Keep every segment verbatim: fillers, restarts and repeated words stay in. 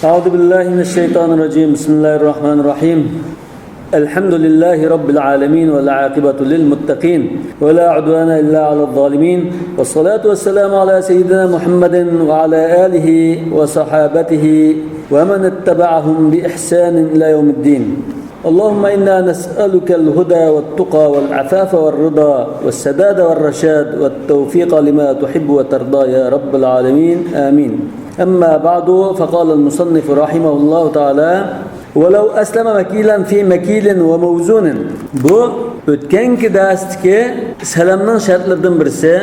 أعوذ بالله من الشيطان الرجيم. بسم الله الرحمن الرحيم. الحمد لله رب العالمين، والعاقبة للمتقين، ولا عدوان إلا على الظالمين، والصلاة والسلام على سيدنا محمد وعلى آله وصحابته ومن اتبعهم بإحسان إلى يوم الدين. اللهم إنا نسألك الهدى والتقى والعفاف والرضا والسداد والرشاد والتوفيق لما تحب وترضى يا رب العالمين. آمين. أما بعد، فقال المصنف رحمه الله تعالى: ولو أسلم مكيلا في مكيل وموزون. بۇ ئۆتكەنكى دەرستىكى سەلەمنىڭ شەرتلىرىدىن بىرسى،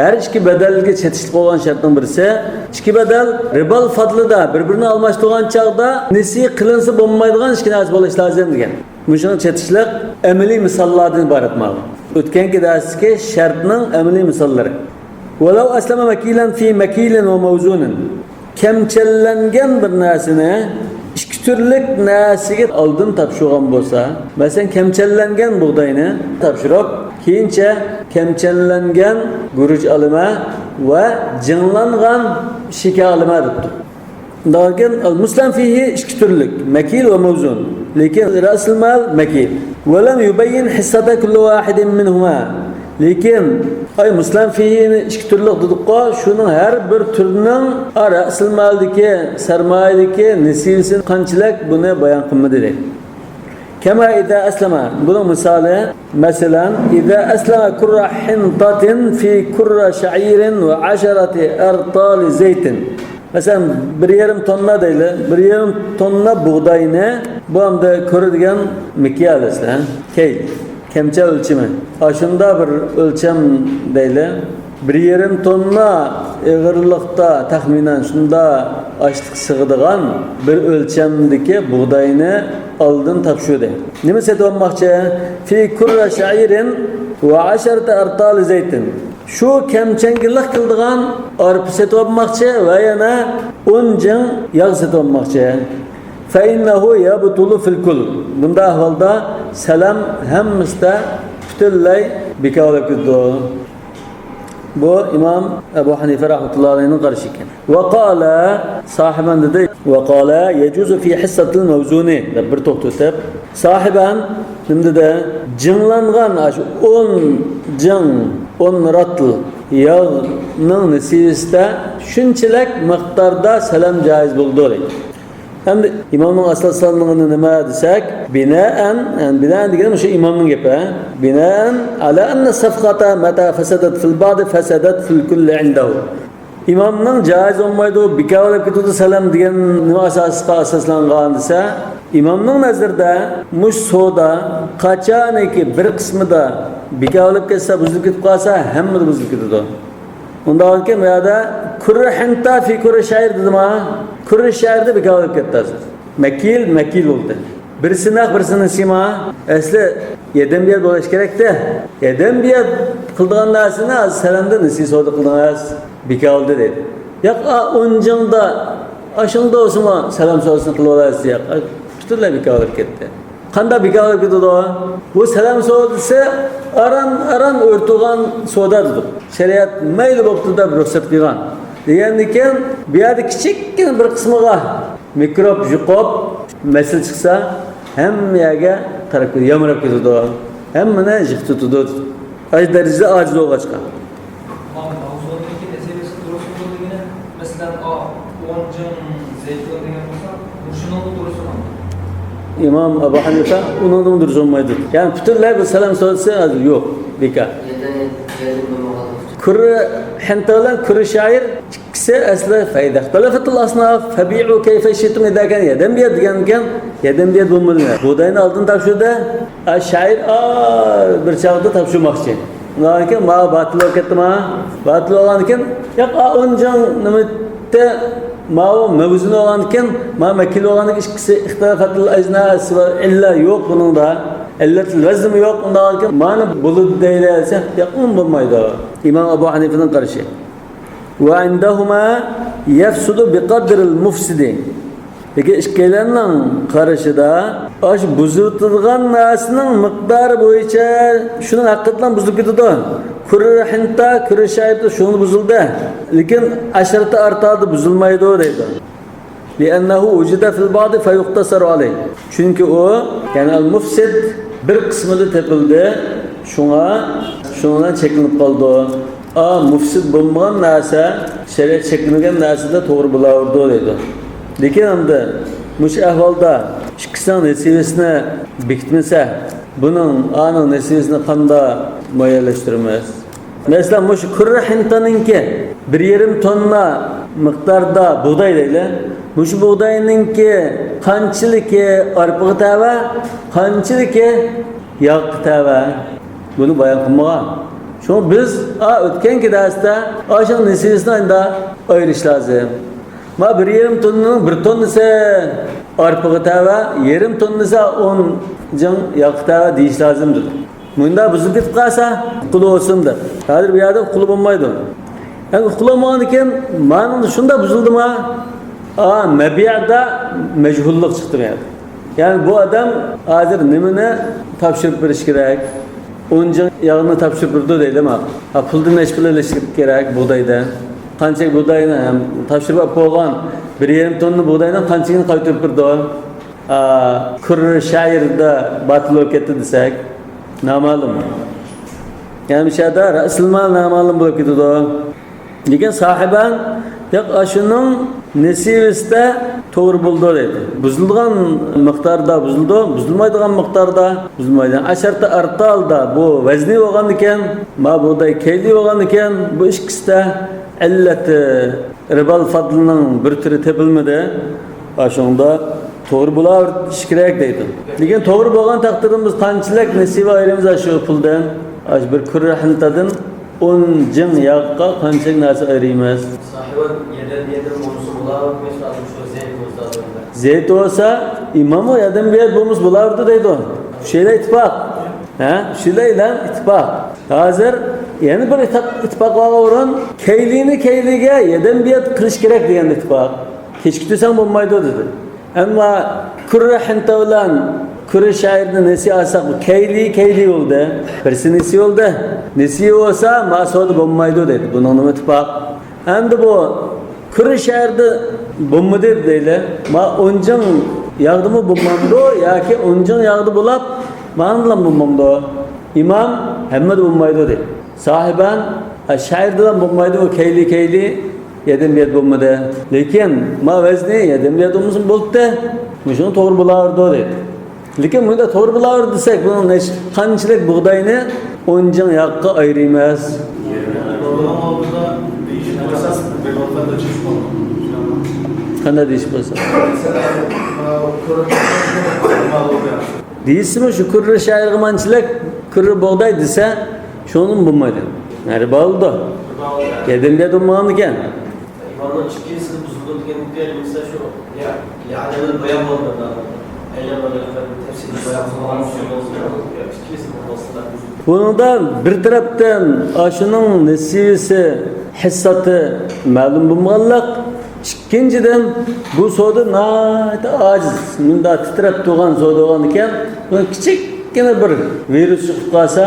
ھەر ئىككى بەدەلگە چېتىشلىق بولغان شەرتنىڭ بىرسى، ئىككى بەدەل رىبال فەزلىدە بىر-بىرىنى ئالماشتۇرغان چاغدا نېسى قىلىنسا بولمايدىغان ئىككى نەرسە بولۇشى لازىم دېگەن. مۇشۇنىڭ چېتىشلىق ئەمەلىي مىساللاردىن ئىبارەت مانا. ئۆتكەنكى دەرستىكى شەرتنىڭ ئەمەلىي مىساللىرى. ولو أسلم مكيلا في مكيل وموزون. كەمچەللەنگەن بىر نەرسىنى ئىككى تۈرلۈك نەرسىگە ئالدىن تاپشۇرغان بولسا، مەسىلەن، كەمچەللەنگەن بۇغداينى تاپشۇرۇپ، كېيىنچە كەمچەللەنگەن گۈرۈچ ئالىمە ۋە جىڭلانغان شېكەر ئالىمە دەپتۇ. ئۇنداقكەن، المسلم فيه ئىككى تۈرلۈك، مەكىل ۋە مەۋزۇن. لېكىن رەسىل مال مەكىل. ولم يبين حصة كل واحد منهما. لېكىن، ئاي، مۇسلەم فىھىنى ئىككى تۈرلۈك دېدۇققۇ، شۇنىڭ ھەر بىر تۈرىنىڭ، ئا، رەسىل مالدىكى، سەرمايىدىكى نېسىۋىسى قانچىلىك، بۇنى بايان قىلمىدى، دەيدۇ. كما إذا أسلم، بۇنىڭ مىسالى، مەسىلەن، إذا أسلم كر حنطة في كر شعير وعشرة أرطال زيت. مەسىلەن، بىر يېرىم توننا دەيلى، بىر يېرىم توننا بۇغداينى، بۇ ئەمدى كۈر دېگەن مىكيال ئەسلى، ھە؟ كەيل، كەمچەل ئۆلچىمى. ئاشۇنداق بىر ئۆلچەم دەيلى، بىر يېرىم توننا ئېغىرلىقتا تەخمىنەن شۇنداق ئاشلىق سىغىدىغان بىر ئۆلچەمدىكى بۇغداينى ئالدىن تاپشۇردى. نېمە سېتىۋالماقچى؟ في كر شعير وعشرة أرطال زيت. شۇ كەمچەللىك قىلىدىغان ئارپا سېتىۋالماقچى ۋە يەنە ئون جىڭ ياغ سېتىۋالماقچى. فإنه يبطل في الكل. بۇنداق ئەھۋالدا سەلەم ھەممىسىدە پۈتۈنلەي بىكار بولۇپ كېتىدۇ. بۇ ئىمام ئەبۇ ھەنىفە رەھمەتۇللاھى ئەلەيھىنىڭ قارىشى ئىكەن. وقال، ساھىبان دېدى، وقال يجوز في حصة الموزون دەپ بىر توختىتىپ، ساھىبان نېمە دېدى؟ جىڭلانغان ئاشۇ ئون جىڭ، ئون راتل ياغنىڭ نېسىۋىسىدە شۇنچىلىك مىقداردا سەلەم جائىز بولىدۇ، دەيدۇ. ئەمدى ئىمامنىڭ ئاساس سالغىنى نېمە دېسەك، بىنائەن، يەنى بىنائەن دېگىنى مۇشۇ ئىمامنىڭ گېپى، بىنائەن على أن الصفقة متى فسدت في البعض فسدت في الكل عنده. ئىمامنىڭ جائىز بولمايدۇ، بىكار بولۇپ كېتىدۇ سەلەم دېگەن نېمە ئاساسقا ئاساسلانغان دېسە، ئىمامنىڭ نەزىرىدە مۇشۇ سودا قاچانكى بىر قىسمىدا بىكار بولۇپ كەتسە، بۇزۇلۇپ كېتىپ قالسا، ھەممىدە بۇزۇلۇپ كېتىدۇ. ئۇنداقكەن، بۇ يەردە كۈررە ھىنتا في كر شعير دېدىما؟ كر شعيردا بىكار بولۇپ كەتتى ھازىر. مەكىل، مەكىل بولدى. بىرسىنى ھەق، بىرسىنى نېسىما؟ ئەسلى يەردىن بۇ يەر بولۇش كېرەكتى. يەردىن بۇ يەر قىلىدىغان نەرسىنى ھازىر سەلەمدە نېسى سودا قىلدىڭىز، بىكار بولدى دەيدۇ. ياق، ئا، ئون جىڭدا، ئاشۇنداق بولسىمۇ سەلەم سودىسىنى قىلىۋالايسىز، ياق، پۈتۈنلەي بىكار بولۇپ كەتتى. قانداق بىكار بولۇپ كېتىدۇ؟ بۇ سەلەم سودىسى ئاران-ئاران ئۆتىدىغان سودا دېدۇق. شەرىئەت مەيلى بوپتۇ دەپ رۇخسەت قىلغان. دېگەندىكىن، بۇ يەردە كىچىككىنە بىر قىسمىغا مىكروب يۇقۇپ، مەسىلە چىقسا، ھەممە يەرگە تارقىپ كېتىدۇ، يامراپ كېتىدۇ. ھەممىنى يىقىتىۋېتىدۇ. ئاشۇ دەرىجىدە ئاجىز بولغاچقا. ماۋزۇنىڭكى نەزەرىيەسى دۇرۇسمۇ دېگىنى، مەسىلەن، ئا، ئون جىڭ زەيتۇن دېگەن بولسا، مۇشۇنىڭمۇ دۇرۇسىمۇ؟ ئىمام ئەبۇ ھەنىفە ئۇنىڭدىن دۇرۇس بولمايدۇ. يەنى پۈتۈنلەي بۇ سەلەم سودىسى ھازىر يوق، بىكار. كۈررە ھىنتا بىلەن كۈررە شەئىر ئىككىسى ئەسلى فەئىزا ئىختەلەفتىل ئەسناف فەبىئۇ كەيفە شىئتۇم، ئىزا كان يەدەن بىيەد دېگەنكەن، يەدەن بىيەد بولمىدى. بۇغداينى ئالدىن تاپشۇردى. ئا، شەئىر، ئا، بىر چاغدا تاپشۇرماقچى. ئۇنداقكەن، ماۋۇ باتىل بولۇپ كەتتىما؟ باتىل بولغاندىكىن، ياق، ئا، ئون جىڭ نېمە دېدى؟ ماۋۇ مەۋزۇن بولغاندىكىن، ماۋۇ مەكىل بولغاندىكىن، ئىككىسى ئىختىلافەتىل ئەجناس ۋە ئىللە يوق بۇنىڭدا. ئىللەتىل ۋەزنمۇ يوق، ئۇنداقكەن، مانا بولىدۇ دەيلى دېسە، ياق، ئۇمۇ بولمايدۇ. ئىمام ئەبۇ ھەنىفىنىڭ قارىشى. وعندهما يفسد بقدر المفسد. لېكىن ئىككىيلەننىڭ قارىشىدا ئاشۇ بۇزۇلىدىغان نەرسىنىڭ مىقدارى بويىچە شۇنىڭ ھەققىدىلا بۇزۇلۇپ كېتىدۇ. كۈررە ھىنتا، كۈررە شەئىر شۇنىڭدا بۇزۇلدى. لېكىن ئەشرەتە ئەرتالدا بۇزۇلمايدۇ دەيدۇ. لأنه وجد في البعض فيقتصر عليه. چۈنكى ئۇ، يەنى ئەل مۇفسىد بىر قىسمىدا تېپىلدى، شۇڭا شۇنىڭ بىلەن چەكلىنىپ قالىدۇ. ئا، مۇفسىد بولمىغان نەرسە، شەرىئەت چەكلىمىگەن نەرسىدە توغرا بولاۋېرىدۇ دەيدۇ. لېكىن ئەمدى مۇشۇ ئەھۋالدا ئىككىسىنىڭ نېسىۋىسىنى بېكىتمىسە، بۇنىڭ، ئانىڭ نېسىۋىسىنى قانداق مۇئەييەنلەشتۈرىمىز؟ مەسىلەن، مۇشۇ كۈررە ھىنتانىڭكى بىر يېرىم توننا مىقداردا بۇغداي دەيلى. مۇشۇ بۇغداينىڭكى قانچىلىكى ئارپىغا تەۋە، قانچىلىكى ياغقا تەۋە. بۇنى بايان قىلمىغان. شۇڭا بىز، ئا، ئۆتكەنكى دەرستە ئاشۇنىڭ نېسىۋىسىنى ئايرىش لازىم. ما بىر يېرىم توننىنىڭ بىر توننىسى ئارپىغا تەۋە، يېرىم توننىسى ئون جىڭ ياغقا تەۋە دېيىش لازىم دېدۇق. مۇنداق بۇزۇلۇپ كېتىپ قالسا، ئۇققىلى بولسۇن دەپ. ھازىر بۇ يەردە ئۇققىلى بولمايدۇ. ئەگەر ئۇققىلى بولمىغاندىكىن، مانا شۇنداق بۇزۇلدىما؟ ئا، مەبىئدا مەجھۇللۇق چىقتى بۇ يەردە. يەنى بۇ ئادەم ھازىر نېمىنى تاپشۇرۇپ بېرىش كېرەك؟ ئون جىڭ ياغنى تاپشۇرۇپ بېرىدۇ دەيلى ماڭا. ھا، پۇلدىن نەچچە پۇل ئېلىش كېرەك بۇغدايدىن؟ قانچە بۇغداينى ھەم تاپشۇرۇپ ئاپ بولغان بىر يېرىم توننا بۇغداينىڭ قانچىسىنى قايتۇرۇپ بېرىدۇ؟ ئا، كۈررە شەئىردە باتىل بولۇپ كەتتى دېسەك، نامەلۇم. يەنى مۇشۇ يەردە رەسىلمال نامەلۇم بولۇپ كېتىدۇ. لېكىن ساھىبان، ياق، ئاشۇنىڭ نېسىۋىسىدە توغرا بولىدۇ دەيدۇ. بۇزۇلىدىغان مىقداردا بۇزۇلىدۇ، بۇزۇلمايدىغان مىقداردا بۇزۇلمايدۇ. ئەشەرتە ئارتالدا بۇ ۋەزنى بولغاندىكەن، ما بۇغداي كەيلى بولغاندىكەن، بۇ ئىككىسىدە ئىللەت رىبال فادلنىڭ بىر تۈرى تېپىلمىدى. ئاشۇنىڭدا توغرا بولاۋېرىش كېرەك دەيدۇ. لېكىن توغرا بولغان تەقدىردە بىز قانچىلىك نېسىۋە ئايرىيمىز شۇ پۇلدىن؟ ئاشۇ بىر كۈررە ھىنتادىن ئون جىڭ ياغقا قانچىلىك نەرسە ئايرىيمىز؟ ساھىبان يەدەن يەدەن بولسا بولاۋېرىمىز، ھازىر شۇ زەيت بولسا. زەيت بولسا، ئىماممۇ يەدەن بىر يەت بولمىسا بولاۋېرىدۇ دەيدۇ. شۇ يەردە ئىتتىپاق. ھە؟ شۇلار بىلەن ئىتتىپاق. ھازىر يەنە بىر ئىتتىپ-، ئىتتىپاق بارغان ئورۇن، كەيلىنى كەيلىگە يەدەن بىر يەت قىلىش كېرەك دېگەن ئىتتىپاق. كېچىكتۈرسەڭ بولمايدۇ دېدى. ئەمما كۈررە ھىنتا بىلەن كۈررە شەئىردىن نېسى ئالساق، بۇ كەيلى، كەيلى بولدى. بىرسى نېسى بولدى. نېسى بولسا، ما سودا بولمايدۇ دېدى. بۇنىڭ نېمە ئىتتىپاق؟ ئەمدى بۇ كۈررە شەئىردە بولمىدى دەيلى. ما ئون جىڭ ياغدىمۇ بولمامدۇ ياكى ئون جىڭ ياغدا بولاپ، مانا بىلەن بولمامدۇ؟ ئىمام ھەممىدە بولمايدۇ دېدى. ساھىبان، ئە، شەئىردىلا بولمايدۇ، كەيلى، كەيلى، يەدەن بىر يەت بولمىدى. لېكىن ما ۋەزنى يەدەن بىر يەت بولمىسا بولدى، مۇشۇنىڭ توغرا بولاۋېرىدۇ دېدى. لېكىن بۇندا توغرا بولاۋېرىدۇ دېسەك، بۇنىڭ نەچ-، قانچىلىك بۇغداينى ئون جىڭ ياغقا ئايرىيمىز؟ قانداق دېيىشىپ قويسا؟ دېيىشسىمۇ، شۇ كۈررە شەئىرگە مانچىلىك، كۈررە بۇغداي دېسە، شۇنىڭ بولمايدۇ. نەرى بولىدۇ. يەدەن بىر يەت بولمىغاندىكەن. ئىمامنىڭ ئىككىلىسىدە بۇزۇلىدۇ دېگەن گەپ، مىسال شۇ، يا، يا ئادەمنى بايان بولدى. ئەيلەن بىر تەپسىلىي بايان قىلغان شۇ بولسا، يا ئىككىلىسى بولماسلىق. بۇنىڭدا بىر تەرەپتىن ئاشۇنىڭ نېسىۋىسى، ھېسساتى مەلۇم بولمىغانلىق، ئىككىنچىدىن، بۇ سودا ناھايىتى ئاجىز، مۇنداق تىترەپ تۇرغان سودا بولغاندىكەن، بۇنى كىچىككىنە بىر ۋىرۇس يۇقۇپ قالسا،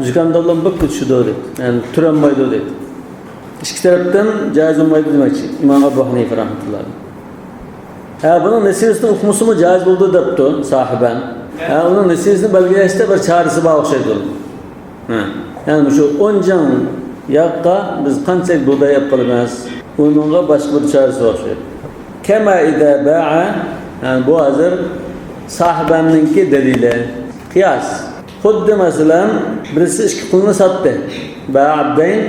زۇكامدانلىق بولۇپ كېتىشىدۇ دەيدۇ. يەنى تۇرالمايدۇ دەيدۇ. ئىككى تەرەپتىن جائىز بولمايدۇ دېمەكچى، ئىمام ئەبۇ ھەنىفە رەھمەتۇللاھ. ھە، بۇنىڭ نېسىۋىسىنى ئۇقمىسىمۇ جائىز بولىدۇ دەپتۇ ساھىبان. ھە، ئۇنىڭ نېسىۋىسىنى بەلگىلەشتە بىر چارىسى بار ئوخشايدۇ. ھە. يەنى مۇشۇ ئون جىڭ ياغقا بىز قانچىلىك بۇغداي ئېلىپ قالىمىز؟ ئۇنىڭغا باشقا بىر چارىسى بار ئوخشايدۇ. كما إذا باع، يەنى بۇ ھازىر ساھىباننىڭكى دەلىلى. قىياس. خۇددى مەسىلەن، بىرسى ئىككى قۇلنى ساتتى. باع عبدين.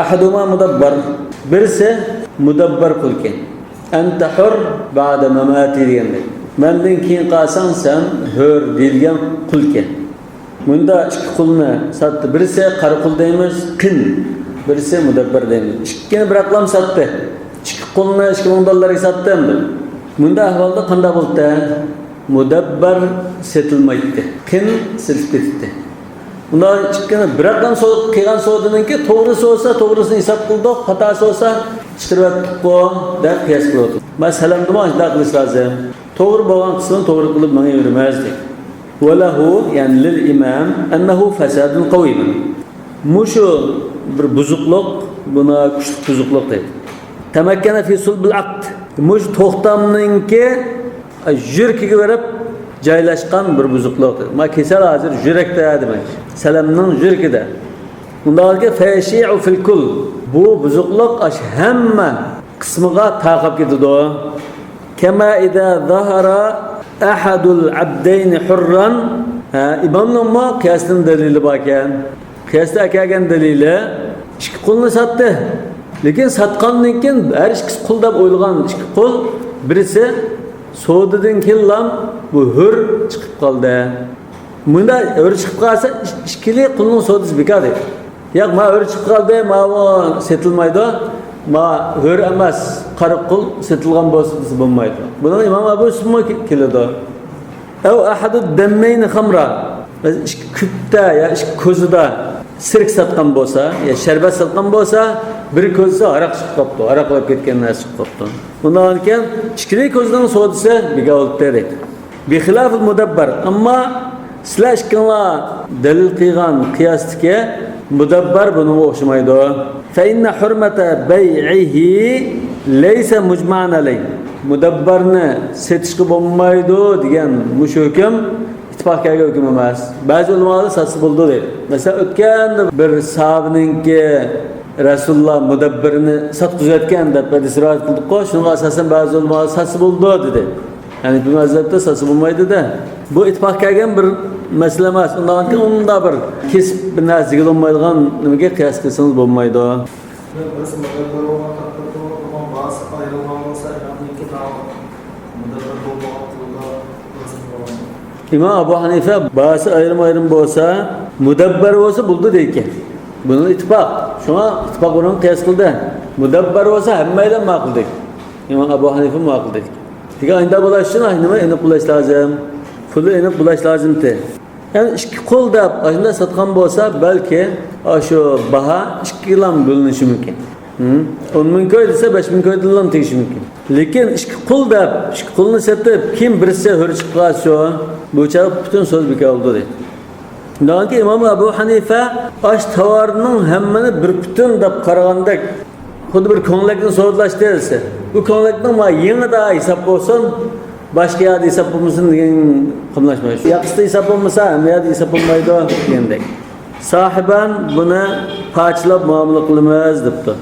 أحدهما مدبر، بىرسى مۇدەببەر قۇلكەن. أنت حر بعد مماتي دېگەندەك. مەندىن كېيىن قالساڭ سەن ھۆر دېيىلگەن قۇلكەن. مۇندا ئىككى قۇلنى ساتتى. بىرسى قارا قۇل دەيمىز، قىن. بىرسى مۇدەببەر دەيمىز. ئىككىنى بىراقلام ساتتى. ئىككى قۇلنى ئىككى مىڭ دوللارغا ساتتى ئەمدى. مۇندا ئەھۋالدا قانداق بولدى؟ مۇدەببەر سېتىلمايتتى. قىن سېتىپ كېتىتتى. ئۇنداق ئىككىنى بىراقلام سو-، قىلغان سودىنىڭكى توغرىسى بولسا، توغرىسىنى ھېساب قىلدۇق، خاتاسى بولسا، چىقىرىۋەتتۇققۇ دەپ قىياس قىلىۋاتىدۇ. مەسىلەندىمۇ شۇنداق قىلىش لازىم. توغرا بولغان قىسمىنى توغرا قىلىپ مېڭىۋېرىمىز دەيدۇ. وله، يەنى للإمام، أنه فساد قويم. مۇشۇ بىر بۇزۇقلۇق، بۇنا كۈچلۈك بۇزۇقلۇق دەيدۇ. تمكن في صلب العقد. مۇشۇ توختامنىڭكى يۈرىكىگە بېرىپ جايلاشقان بىر بۇزۇقلۇق. ما كېسەل ھازىر يۈرەكتە دېمەك. سەلەمنىڭ يۈرىكىدە. ئۇنداقكى فەيشىئۇ فىل كۇل. بۇ بۇزۇقلۇق ئاش ھەممە قىسمىغا تارقاپ كېتىدۇ. كەما ئىزا زاھارا ئەھەدۇل ئەبدەينى ھۇرران. ھە، ئىمامنىڭمۇ قىياستىن دەلىلى باركەن. قىياستا ئەكەلگەن دەلىلى، ئىككى قۇلنى ساتتى. لېكىن ساتقاندىن كېيىن ھەر ئىككىسى قۇل دەپ ئويلىغان ئىككى قۇل، بىرسى سودىدىن كېيىنلا بۇ ھۆر چىقىپ قالدى. مۇندا ھۆر چىقىپ قالسا، ئىككىلى قۇلنىڭ سودىسى بىكار دەيدۇ. ياق، ما ھۆر چىقىپ قالدى، ماۋۇ سېتىلمايدۇ. ما ھۆر ئەمەس، قارا قۇل سېتىلغان بولسا دېسە بولمايدۇ. بۇنىڭ ئىمام ئەبۇ يۈسۈفمۇ كېلىدۇ. ئەۋ ئەھەدۇ دەممەينى خەمرا. ئىككى كۈپتە يا ئىككى كوزىدا سىرك ساتقان بولسا، يا شەربەت ساتقان بولسا، بىر كوزىسى ھاراق چىقىپ قاپتۇ، ھاراق بولۇپ كەتكەن نەرسە چىقىپ قاپتۇ. ئۇنداق ئىكەن، ئىككىلى كوزىنىڭ سودىسى بىكار بولۇپتۇ دەيدۇ. بىخىلاف مۇدەببەر. ئەمما سىلەر ئىككىڭلار دەلىل قىلغان قىياستىكى مۇدەببەر بۇنىڭغا ئوخشىمايدۇ. فەئىننە ھۇرمەتە بەيئىھى لەيسە مۇجمەئەن ئەلەيھ. مۇدەببەرنى سېتىشقا بولمايدۇ دېگەن مۇشۇ ھۆكۈم ئىتتىپاق كەلگەن ھۆكۈم ئەمەس. بەزى ئۆلىمالار ساتسا بولىدۇ دەيدۇ. مەسىلەن، ئۆتكەندە بىر ساھابىنىڭكى رەسۇلۇللا مۇدەببىرنى ساتقۇزۇۋەتكەن دەپ ھەدىس رىۋايەت قىلدۇققۇ، شۇنىڭغا ئاساسەن بەزى ئۆلىمالار ساتسا بولىدۇ دېدى. ھەنىفىي مەزھەپتە ساتسا بولمايدۇ-دە. بۇ ئىتتىپاق كەلگەن بىر مەسىلە ئەمەس. ئۇنداق ئۇنداق بىر كېسىپ بىر نەرسە دېگىلى بولمايدىغان نېمىگە قىياس قىلسىڭىز بولمايدۇ. بىرسى مۇدەببەر بولغان تەقدىردە، ئۇنىڭ باھاسى ئايرىلغان بولسا، ئىمامنىڭكى مۇدەببەر بولمىغان قىلىدۇ. ئىمام ئەبۇ ھەنىفە باھاسى ئايرىم-ئايرىم بولسا، مۇدەببەر بولسا بولىدۇ دەيدىكەن. بۇنىڭ ئىتتىپاق. شۇڭا ئىتتىپاق ئورنىغا قىياس قىلدى. مۇدەببەر بولسا ھەممەيلەن ماقۇل دەيدۇ. ئىمام ئەبۇ ھەنىفە ماقۇل دەيدىكەن. لېكىن ئاينىدا بولاش ئۈچۈن نېمە ئېنىق بولاش لازىم؟ پۇلى ئېنىق بولاش لازىمتى. يەنى ئىككى قۇل دەپ ئاشۇنداق ساتقان بولسا، بەلكى ئاشۇ باھا ئىككىگىلا بۆلۈنۈشى مۇمكىن. ھىم؟ ئون مىڭ كوي دېسە، بەش مىڭ كويدىنلا تېگىشى مۇمكىن. لېكىن ئىككى قۇل دەپ، ئىككى قۇلنى سېتىپ، كېيىن بىرسى ھۆر چىقىپ قالسا، بۇ چاغ پۈتۈن سودا بىكار بولدى دەيدۇ. شۇنداقكى ئىمام ئەبۇ ھەنىفە ئاش تاۋارنىڭ ھەممىنى بىر پۈتۈن دەپ قارىغاندەك، خۇددى بىر كۆڭلەكنى سودىلاشتى دېسە، بۇ كۆڭلەكنىڭ ما يېڭىدا ھېساب بولسۇن، باشقا يەردە ھېساب بولمىسۇن دېگەن قاملاشمايدۇ. ياقىسىدا ھېساب بولمىسا، ھەممە يەردە ھېساب بولمايدۇ دېگەندەك. ساھىبان بۇنى پارچىلاپ مۇئامىلە قىلىمىز دەپتۇ.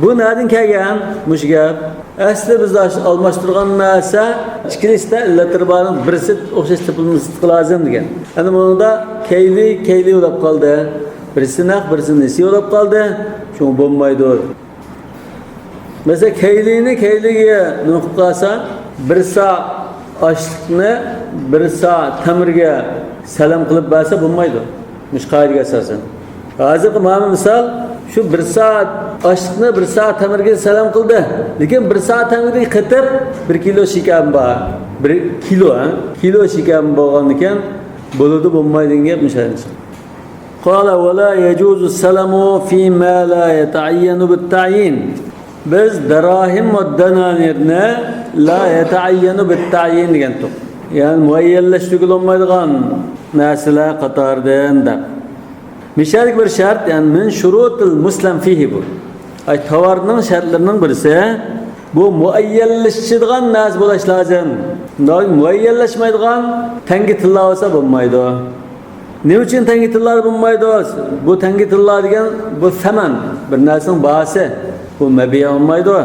بۇ نەدىن كەلگەن مۇشۇ گەپ؟ ئەسلى بىز ئالماشتۇرغان نەرسە ئىككىلىسىدە ئىللەتلىرى بارنىڭ بىرسى ئوخشاش تېپىلمىسلىقى لازىم دېگەن. ئەنە بۇنىڭدا كەيلى، كەيلى بولۇپ قالدى. بىرسى نەق، بىرسى نېسى بولۇپ قالدى. شۇڭا بولمايدۇ. مەسىلەن، كەيلىنى كەيلىگە نېمە قىلىپ قالسا، بىر سا ئاشلىقنى بىر سا تەمرىگە سەلەم قىلىپ بەرسە بولمايدۇ. مۇشۇ قائىدىگە ئاساسەن. ھازىرقى مانا مىسال، شۇ بىر سا ئاشلىقنى بىر سا تەمرىگە سەلەم قىلدى. لېكىن بىر سا تەمرىگە قېتىپ بىر كىلو شېكەرمۇ بار. بىر كىلو، ھە؟ كىلو شېكەرمۇ بولغاندىكىن، بولىدۇ، بولمايدۇ دېگەن گەپ مۇشۇ. قال ولا يجوز السلم فيما لا يتعين بالتعيين. بىز دراهم والدنانيرنى لا يتعين بالتعيين دېگەنتۇق. يەنى مۇئەييەنلەشتۈرگىلى بولمايدىغان نەرسىلەر قاتارىدىن دەپ. مىشەدىكى بىر شەرت، يەنى من شروط المسلم فيه بۇ. ئاي، تاۋارنىڭ شەرتلىرىنىڭ بىرسى، بۇ مۇئەييەنلىشىدىغان نەرسە بولۇش لازىم. مۇئەييەنلەشمەيدىغان تەڭگە تىللا بولسا بولمايدۇ. نېمە ئۈچۈن تەڭگە تىللا بولمايدۇ؟ بۇ تەڭگە تىللا دېگەن بۇ سەمەن، بىر نەرسىنىڭ باھاسى. بۇ مەبىئە بولمايدۇ.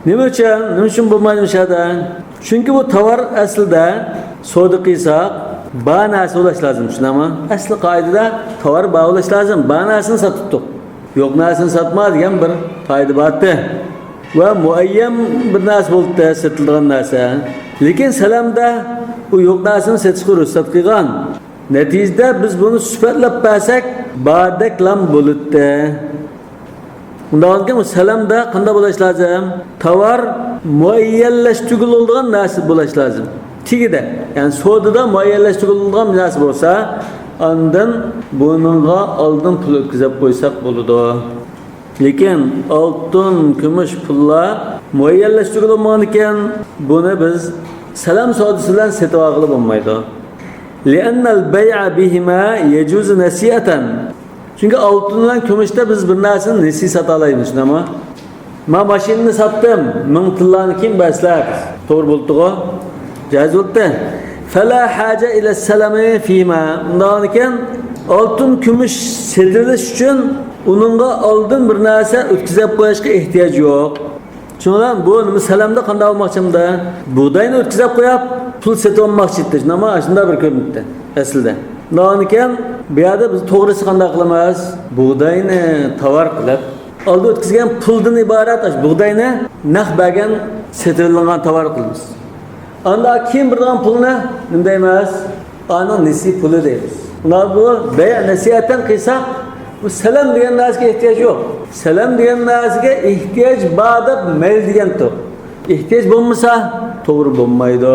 نېمە ئۈچۈن؟ نېمە ئۈچۈن بولمايدۇ مۇشۇ يەردە؟ چۈنكى بۇ تاۋار ئەسلىدە سودا قىلساق، بار نەرسە بولۇش لازىم، شۇنداقمۇ؟ ئەسلى قائىدىدە تاۋار بار بولۇش لازىم، بار نەرسىنى ساتتۇق. يوق نەرسىنى ساتما دېگەن بىر قائىدە بارتى. ۋە مۇئەييەن بىر نەرسە بولدى، سېتىلىدىغان نەرسە. لېكىن سەلەمدە ئۇ يوق نەرسىنى سېتىشقا رۇخسەت قىلغان. نەتىجىدە بىز بۇنى سۈپەتلەپ بەرسەك، باردەكلام بولىدۇ. ئۇنداقكەن، سەلەمدە قانداق بولۇش لازىم؟ تاۋار مۇئەييەنلەشتۈرگىلى بولىدىغان نەرسە بولۇش لازىم. تېگىدە، يەنى سودىدا مۇئەييەنلەشتۈرگىلى بولىدىغان نەرسە بولسا، ئاندىن بۇنىڭغا ئالدىن پۇل ئۆتكۈزۈپ قويساق بولىدۇ. لېكىن ئالتۇن، كۈمۈش پۇللار مۇئەييەنلەشتۈرگىلى بولمىغانىكەن، بۇنى بىز سەلەم سودىسى بىلەن سېتىۋالغىلى بولمايدۇ. لأن البيع بهما يجوز نسيئة. چۈنكى ئالتۇن بىلەن كۈمۈشتە بىز بىر نەرسىنى نېسى ساتالايمىز، شۇنداقمۇ؟ ما ماشىنىنى ساتتىم، مىڭ تىللانى كېيىن بەرسىلەر. توغرا بولدىغۇ؟ جائىز بولدى. فلا حاجة إلى السلم فيهما. ئۇنداقكەن، ئالتۇن، كۈمۈش سېتىۋېلىش ئۈچۈن ئۇنىڭغا ئالدىن بىر نەرسە ئۆتكۈزۈپ قويۇشقا ئېھتىياج يوق. شۇنىڭ بىلەن بۇ نېمە سەلەمدە قانداق بولماقچىمدە؟ بۇغداينى ئۆتكۈزۈپ قويۇپ، پۇل سېتىۋالماقچى ئىدى. شۇنداقمۇ؟ شۇنداق بىر كۆرۈنۈپتۇ ئەسلىدە. ئۇنداقكەن، بۇ يەردە بىز توغرىسى قانداق قىلىمىز؟ بۇغداينى تاۋار قىلىپ، ئالدى ئۆتكۈزگەن پۇلدىن ئىبارەت ئاشۇ بۇغداينى نەق بەرگەن سېتىۋېلىنغان تاۋار قىلىمىز. ئاندا كېيىن بېرىدىغان پۇلنى نېمە دەيمىز؟ ئانىڭ نېسى پۇلى دەيمىز. مانا بۇ بەيئ نەسىئەتەن قىلساق، بۇ سەلەم دېگەن نەرسىگە ئېھتىياج يوق. سەلەم دېگەن نەرسىگە ئېھتىياج بار دەپ مەيلى دېگەنتۇق. ئېھتىياج بولمىسا، توغرا بولمايدۇ.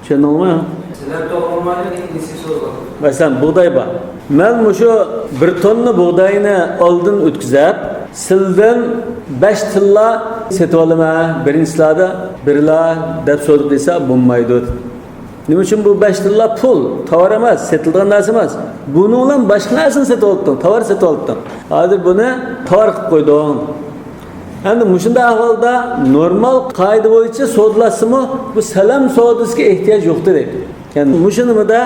چۈشەندىڭىزمۇ؟ سەلەم توغرا بولمايدۇ، لېكىن نېسى سوزۇلىدۇ. مەسىلەن، بۇغداي بار. مەن مۇشۇ بىر توننا بۇغداينى ئالدىن ئۆتكۈزۈپ، سىلدىن بەش تىللا سېتىۋالىمەن، بىرىنچى تىللادا بېرىلا دەپ سودا قىلسا بولمايدۇ. نېمە ئۈچۈن؟ بۇ بەش تىللا پۇل، تاۋار ئەمەس، سېتىلىدىغان نەرسە ئەمەس. بۇنىڭ بىلەن باشقا نەرسىنى سېتىۋالدىڭ، تاۋار سېتىۋالدىڭ. ھازىر بۇنى تاۋار قىلىپ قويدۇڭ. ئەمدى مۇشۇنداق ئەھۋالدا نورمال قائىدە بويىچە سودىلاشسىمۇ، بۇ سەلەم سودىسىگە ئېھتىياج يوقتۇر دەيدۇ. يەنى مۇشۇ نېمىدە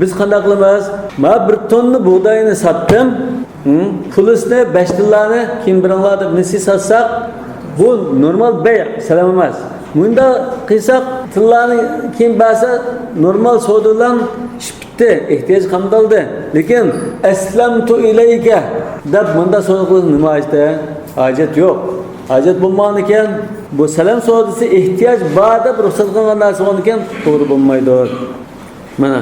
بىز قانداق قىلىمىز؟ ما بىر توننا بۇغداينى ساتتىم، ھە؟ پۇلىسىنى بەش تىللانى كېيىن بېرىڭلار دەپ نېسى ساتساق، بۇ نورمال بەيئ، سەلەم ئەمەس. مۇنداق قىلساق، تىللانى كېيىن بەرسە، نورمال سودا بىلەن ئىش پۈتتى، ئېھتىياج قامدالدى. لېكىن ئەسلەمتۇ ئىلەيكە دەپ مۇنداق سودا قىلىش نېمە ھاجىتى؟ ھاجەت يوق. ھاجەت بولمىغانىكەن، بۇ سەلەم سودىسى ئېھتىياج بار دەپ رۇخسەت قىلغان نەرسە بولغانىكەن، توغرا بولمايدۇ. مانا.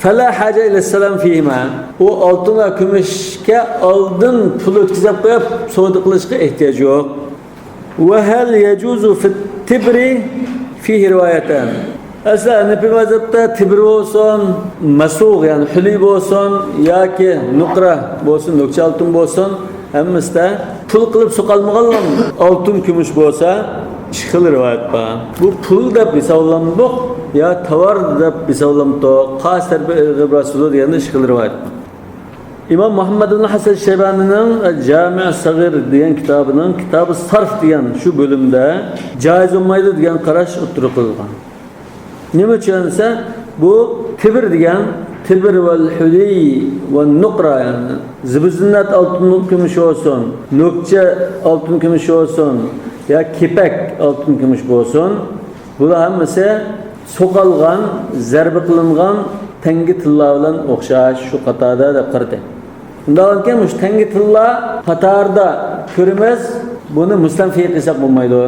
فلا حاجة إلى السلام فيهما. ئۇ ئالتۇن ۋە كۈمۈشكە ئالدىن پۇل ئۆتكۈزۈپ قويۇپ سودا قىلىشقا ئېھتىياج يوق. وهل يجوز في التبر؟ فيه روايتان. ئەسلى ھەنەفىي مەزھەپتە تىبر بولسۇن، مەسۇغ، يەنى ھۈلۈي بولسۇن ياكى نۇقرە بولسۇن، نۆكچە ئالتۇن بولسۇن، ھەممىسىدە پۇل قىلىپ سوقالمىغانلا ئالتۇن، كۈمۈش بولسا، ئىككى خىل رىۋايەت بار. بۇ پۇل دەپ ھېسابلامدۇق يا تاۋار دەپ ھېسابلامدۇق، قايسى تەرىپى ئېغىر باسىدۇ دېگەندە ئىككى خىل رىۋايەت بار. ئىمام مۇھەممەد ئىبن ھەسەن شەيبانىنىڭ جامىئ سەغىر دېگەن كىتابىنىڭ كىتابى سەرف دېگەن شۇ بۆلۈمدە جائىز بولمايدۇ دېگەن قاراش ئوتتۇرىغا قويۇلغان. نېمە ئۈچۈن دېسە، بۇ تىبر دېگەن، تىبر ۋەل ھۈلىي ۋە نۇقرا، يەنى زىبۇ زىننەت ئالتۇن كۈمۈش بولسۇن، نۆكچە ئالتۇن كۈمۈش بولسۇن يا كېپەك ئالتۇن كۈمۈش بولسۇن، بۇلار ھەممىسى سوقالغان، زەربە قىلىنغان تەڭگە تىللا بىلەن ئوخشاش، شۇ قاتاردا دەپ قارىدى. ئۇنداق ئىكەن، مۇشۇ تەڭگە تىللا قاتارىدا كۆرىمىز، بۇنى مۇسلىم فىقى قىلساق بولمايدۇ.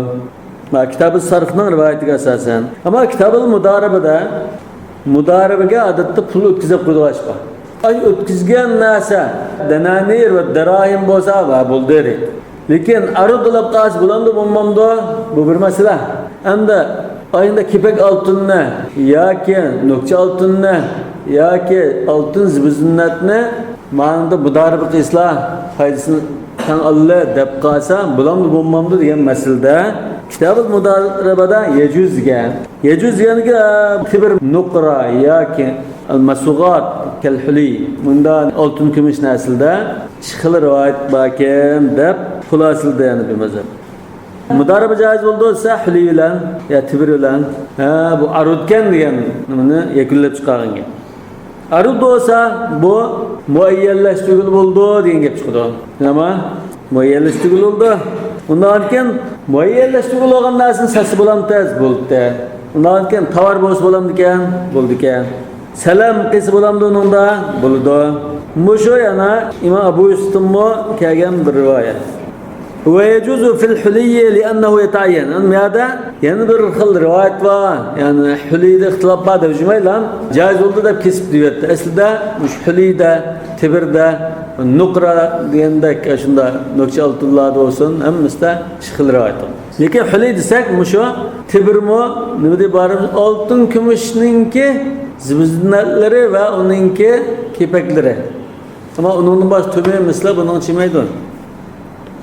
مانا كىتابى سەرفنىڭ رىۋايىتىگە ئاساسەن. ئەمما كىتابىل مۇدارىبىدە، مۇدارىبىگە ئادەتتە پۇل ئۆتكۈزۈپ قويىدىغان ئىش بار. ئاي ئۆتكۈزگەن نەرسە دەنانىر ۋە دەراھىم بولسا، ۋە بولدى دەيدۇ. لېكىن ئەرۇد دەپ قالسا بولامدۇ، بولمامدۇ؟ بۇ بىر مەسىلە. ئەمدى ئاينىڭدا كېپەك ئالتۇننى ياكى نۆكچە ئالتۇننى ياكى ئالتۇن زىبۇ زىننەتنى مانىڭدا مۇدارىبە قىلسىلا، پايدىسىنى تەڭ ئالىلى دەپ قالسا، بولامدۇ، بولمامدۇ دېگەن مەسىلىدە كىتابىل مۇدارىبەدە يەجۇز دېگەن. يەجۇز دېگەنگە تىبر نۇقرا ياكى مەسۇغات كەلھۇلى، مۇندا ئالتۇن كۈمۈش نەرسىلەردە ئىككى خىل رىۋايەت باركەن دەپ خۇلاسىلىدى يەنە بىر مەزھەپ. مۇدارىبە جائىز بولىدۇ دېسە، ھۈلۈي بىلەن يا تىبر بىلەن، ھە، بۇ ئەرۇدكەن دېگەن نېمىنى يەكۈنلەپ چىقارغان گەپ. ئەرۇد بولسا، بۇ مۇئەييەنلەشتۈرگىلى بولىدۇ دېگەن گەپ چىقىدۇ. نېمە؟ مۇئەييەنلەشتۈرگىلى بولىدۇ. ئۇنداقكەن، مۇئەييەنلەشتۈرگىلى بولغان نەرسىنى ساتسا بولامتى؟ بولدى. ئۇنداقكەن، تاۋار بولسا بولامدىكەن؟ بولىدىكەن. سەلەم قىلسا بولامدۇ ئۇنىڭدا؟ بولىدۇ. مۇشۇ يەنە ئىمام ئەبۇ يۈسۈفتىنمۇ كەلگەن بىر رىۋايەت. ويجوز في الحلي لأنه يتعين. ئەمما بۇ يەردە يەنە بىر خىل رىۋايەت بار. يەنى ھۈلىيدە ئىختىلاپ بار دەپ جۈمەيلان جائىز بولدى دەپ كېسىپ دېيىۋەتتى. ئەسلىدە مۇشۇ ھۈلىيدە، تىبىردە، نۇقرا دېگەندەك شۇنداق نۆكچە ئالتۇنلاردا بولسۇن، ھەممىسىدە ئىككى خىل رىۋايەت بار. لېكىن ھۈلىي دېسەك، مۇشۇ تىبىرمۇ نېمىدە بار؟ ئالتۇن كۈمۈشنىڭكى زىبۇ زىننەتلىرى ۋە ئۇنىڭكى كېپەكلىرى. ئەمما ئۇنىڭدىن باشقا تۈمى مىسلى بۇنىڭ چىمەيدۇ.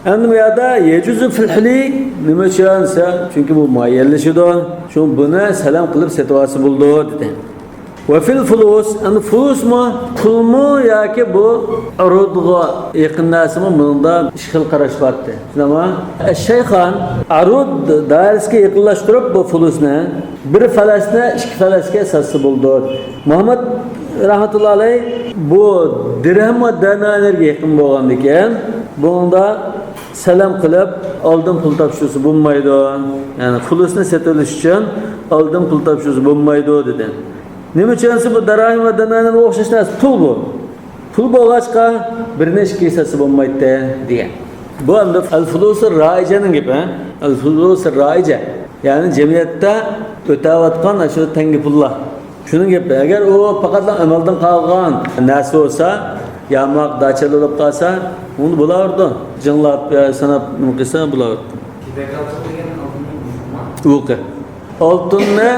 ئەمدى بۇ يەردە يەجۇزۇ فىل ھۇلى نېمە ئۈچۈن دېسە، چۈنكى بۇ مۇئەييەنلىشىدۇ. شۇ بۇنى سەلەم قىلىپ سېتىۋالسا بولىدۇ دېدى. ۋە فىل فۇلۇس، ئەمدى فۇلۇسمۇ، پۇلمۇ ياكى بۇ ئۇرۇدقا يېقىن نەرسىمۇ، بۇنىڭدا ئىككى خىل قاراش بارتى. شۇنداقمۇ؟ ئەششەيخان ئۇرۇد دائىرىسىگە يېقىنلاشتۇرۇپ بۇ فۇلۇسنى بىر فەلەسنى ئىككى فەلەسكە ساتسا بولىدۇ. مۇھەممەد رەھمەتۇللا ئەلەيھ بۇ دىرھەم ۋە دىنارلارغا يېقىن بولغاندىكىن، بۇنىڭدا سەلەم قىلىپ ئالدىن پۇل تاپشۇرسا بولمايدۇ. يەنى فۇلۇسنى سېتىۋېلىش ئۈچۈن ئالدىن پۇل تاپشۇرسا بولمايدۇ دېدى. نېمە ئۈچۈن دېسە، بۇ دىرھەم ۋە دىنارلارغا ئوخشاش نەرسە، پۇل بۇ. پۇل بولغاچقا، بىرنى ئىككىگە ساتسا بولمايتتى دېگەن. بۇ ئەمدى ئەل فۇلۇسۇ رائىجەنىڭ گېپى. ئەل فۇلۇسۇ رائىجە، يەنى جەمئىيەتتە ئۆتەۋاتقان ئاشۇ تەڭگە پۇللار. شۇنىڭ گېپى. ئەگەر ئۇ پەقەتلا ئەمەلدىن قالغان نەرسە بولسا، ياماق، داچا بولۇپ قالسا، ئۇنى بولاۋېرىدۇ. جىڭلاپ، يا ساناپ، نېمە قىلسا بولاۋېرىدۇ. ئۇ قى-، ئالتۇننى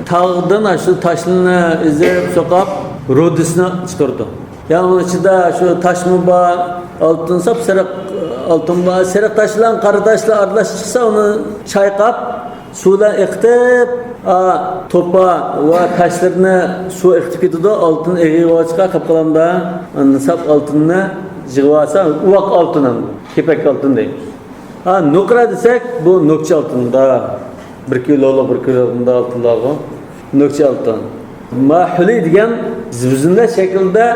تاغدىن، ئاشۇ تاشلىرىنى ئېزىپ، سوقاپ، رۇدىسىنى چىقىرىدۇ. يا ئۇنىڭ ئىچىدە شۇ تاشمۇ بار، ئالتۇن، ساپسېرىق ئالتۇن بار، سېرىق تاش بىلەن قارا تاشلار ئارىلاش چىقسا، ئۇنى چايقاپ، سۇ بىلەن ئېقىتىپ، ئا، توپا ۋە تاشلىرىنى سۇ ئېقىتىپ كېتىدۇ، ئالتۇن ئېغىۋاچقا قاپقالامدا، ئاندىن ساپ ئالتۇننى يىغىۋالسا، ئۇۋاق ئالتۇن، كېپەك ئالتۇن دەيمىز. ھا، نۇقرا دېسەك، بۇ نۆكچە ئالتۇندا، بىر كىلولۇق، بىر كىلولۇق ئالتۇنلارغۇ، نۆكچە ئالتۇن. ماھۇلى دېگەن زىبزىننەت شەكلىدە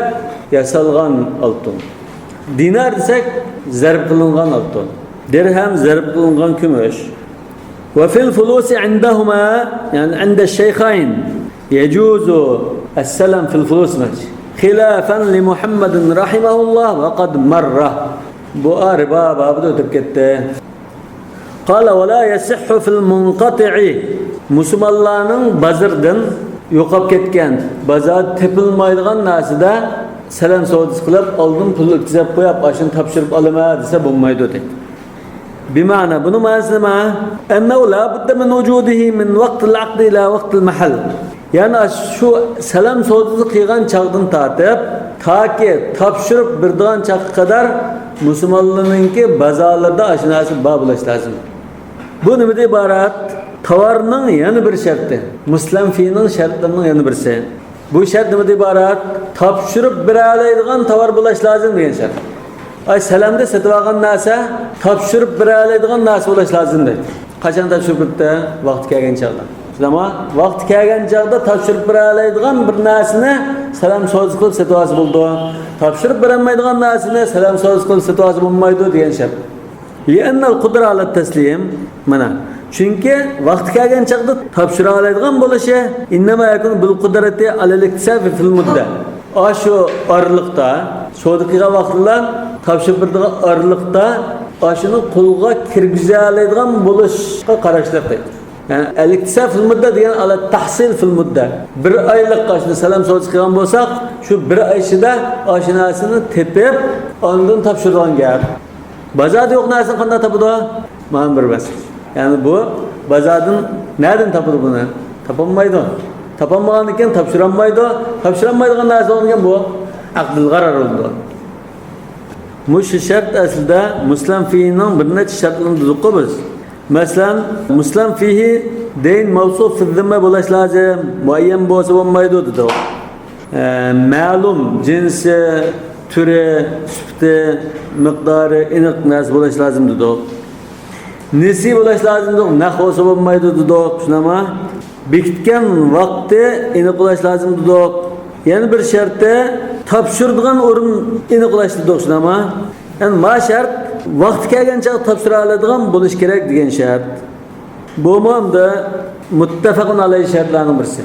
ياسالغان ئالتۇن. دىنار دېسەك، زەرب قىلىنغان ئالتۇن. دىرھەم، زەرب قىلىنغان كۈمۈش. ۋە فىل فۇلۇسى ئىندەھۇما، يەنى ئىندە شەيخەين، يەجۇزۇ ئەسسەلام فىل فۇلۇس، خىلافەن لىمۇھەممەدىن رەھىمەھۇللاھ ۋە قەد مەررە. بۇ رىبا بابىدا ئۆتۈپ كەتتى. قال ۋە لا يەسىھھۇ فىل مۇنقەتىئى. مۇسۇلمانلارنىڭ بازىرىدىن يوقاپ كەتكەن، بازاردا تېپىلمايدىغان نەرسىدە سەلەم سودىسى قىلىپ، ئالدىن پۇل ئۆتكۈزۈپ قويۇپ، ئاشۇنى تاپشۇرۇپ ئالىمەن دېسە بولمايدۇ دەيدۇ. بىمەنا، بۇنىڭ مەنىسى نېمە؟ ئەننەھۇ لا بۇددە مىن ۋۇجۇدىھى مىن ۋەقتىل ئەقدى ئىلا ۋەقتىل مەھەل. يەنى شۇ سەلەم سودىسى قىلغان چاغدىن تارتىپ، تاكى تاپشۇرۇپ بېرىدىغان چاغقا قەدەر مۇسۇلمانلارنىڭكى بازارلىرىدا ئاشۇ نەرسە بار بولۇش لازىم. بۇ نېمىدىن ئىبارەت؟ تاۋارنىڭ يەنە بىر شەرتى، مۇسلەم فىنىڭ شەرتلىرىنىڭ يەنە بىرسى. بۇ شەرت نېمىدىن ئىبارەت؟ تاپشۇرۇپ بېرەلەيدىغان تاۋار بولۇش لازىم دېگەن شەرت. ئاي، سەلەمدە سېتىۋالغان نەرسە تاپشۇرۇپ بېرەلەيدىغان نەرسە بولۇش لازىم دەيدۇ. قاچان تاپشۇرۇپ بېرىپتۇ؟ ۋاقتى كەلگەن چاغدا. شۇنداقمۇ؟ ۋاقتى كەلگەن چاغدا تاپشۇرۇپ بېرەلەيدىغان بىر نەرسىنى سەلەم سودىسى قىلىپ سېتىۋالسا بولىدۇ. تاپشۇرۇپ بېرەلمەيدىغان نەرسىنى سەلەم سودىسى قىلىپ سېتىۋالسا بولمايدۇ دېگەن شەرت. لىئەننەل قۇدرە ئالەت تەسلىم. مانا، چۈنكى ۋاقتى كەلگەن چاغدا تاپشۇرالايدىغان بولۇشى، ئىننەما يەكۇنۇ بىل قۇدرەتى ئالەل ئىكتىسافى فىل مۇددە. ئاشۇ ئارىلىقتا، سودا قىلغان ۋاقتىدا، تاپشۇرۇپ بېرىدىغان ئارىلىقتا، ئاشۇنى قولغا كىرگۈزەلەيدىغان بولۇشقا قاراشلىق دەيدۇ. يەنى ئەل ئىكتىساف فىل مۇددە دېگەن ئالەت تەھسىل فىل مۇددە. بىر ئايلىق ئاشۇنى سەلەم سودىسى قىلغان بولساق، شۇ بىر ئاي ئىچىدە ئاشۇ نەرسىنى تېپىپ، ئاندىن تاپشۇرىدىغان گەپ. بازاردا يوق نەرسىنى قانداق تاپىدۇ؟ مانا بىر مەسىلە. يەنى بۇ بازاردىن نەدىن تاپىدۇ بۇنى؟ تاپالمايدۇ. تاپالمىغاندىن كېيىن تاپشۇرالمايدۇ. تاپشۇرالمايدىغان نەرسە بولغاندىكىن بۇ ئەقدىل غەرەر بولىدۇ. مۇشۇ شەرت ئەسلىدە مۇسلەم فىنىڭ بىر نەچچە شەرتلىرىنى دېدۇققۇ بىز. مەسىلەن، مۇسلەم فىھى دەين مەۋسۇف فىز زىممە بولۇش لازىم، مۇئەييەن بولسا بولمايدۇ دېدۇق. ئە، مەلۇم جىنسى، تۈرى، سۈپىتى، مىقدارى ئېنىق نەرسە بولۇش لازىم دېدۇق. نېسى بولۇش لازىم دېدۇق، نەق بولسا بولمايدۇ دېدۇق، شۇنداقمۇ؟ بېكىتكەن ۋاقتى ئېنىق بولۇش لازىم دېدۇق. يەنە بىر شەرتى، تاپشۇرىدىغان ئورۇن ئېنىق بولۇش دېدۇق، شۇنداقمۇ؟ يەنى ما شەرت، ۋاقتى كەلگەن چاغدا تاپشۇرالايدىغان بولۇش كېرەك دېگەن شەرت. بۇمۇ ئەمدى مۇتتەپەقۇن ئەلەيھى شەرتلەرنىڭ بىرسى.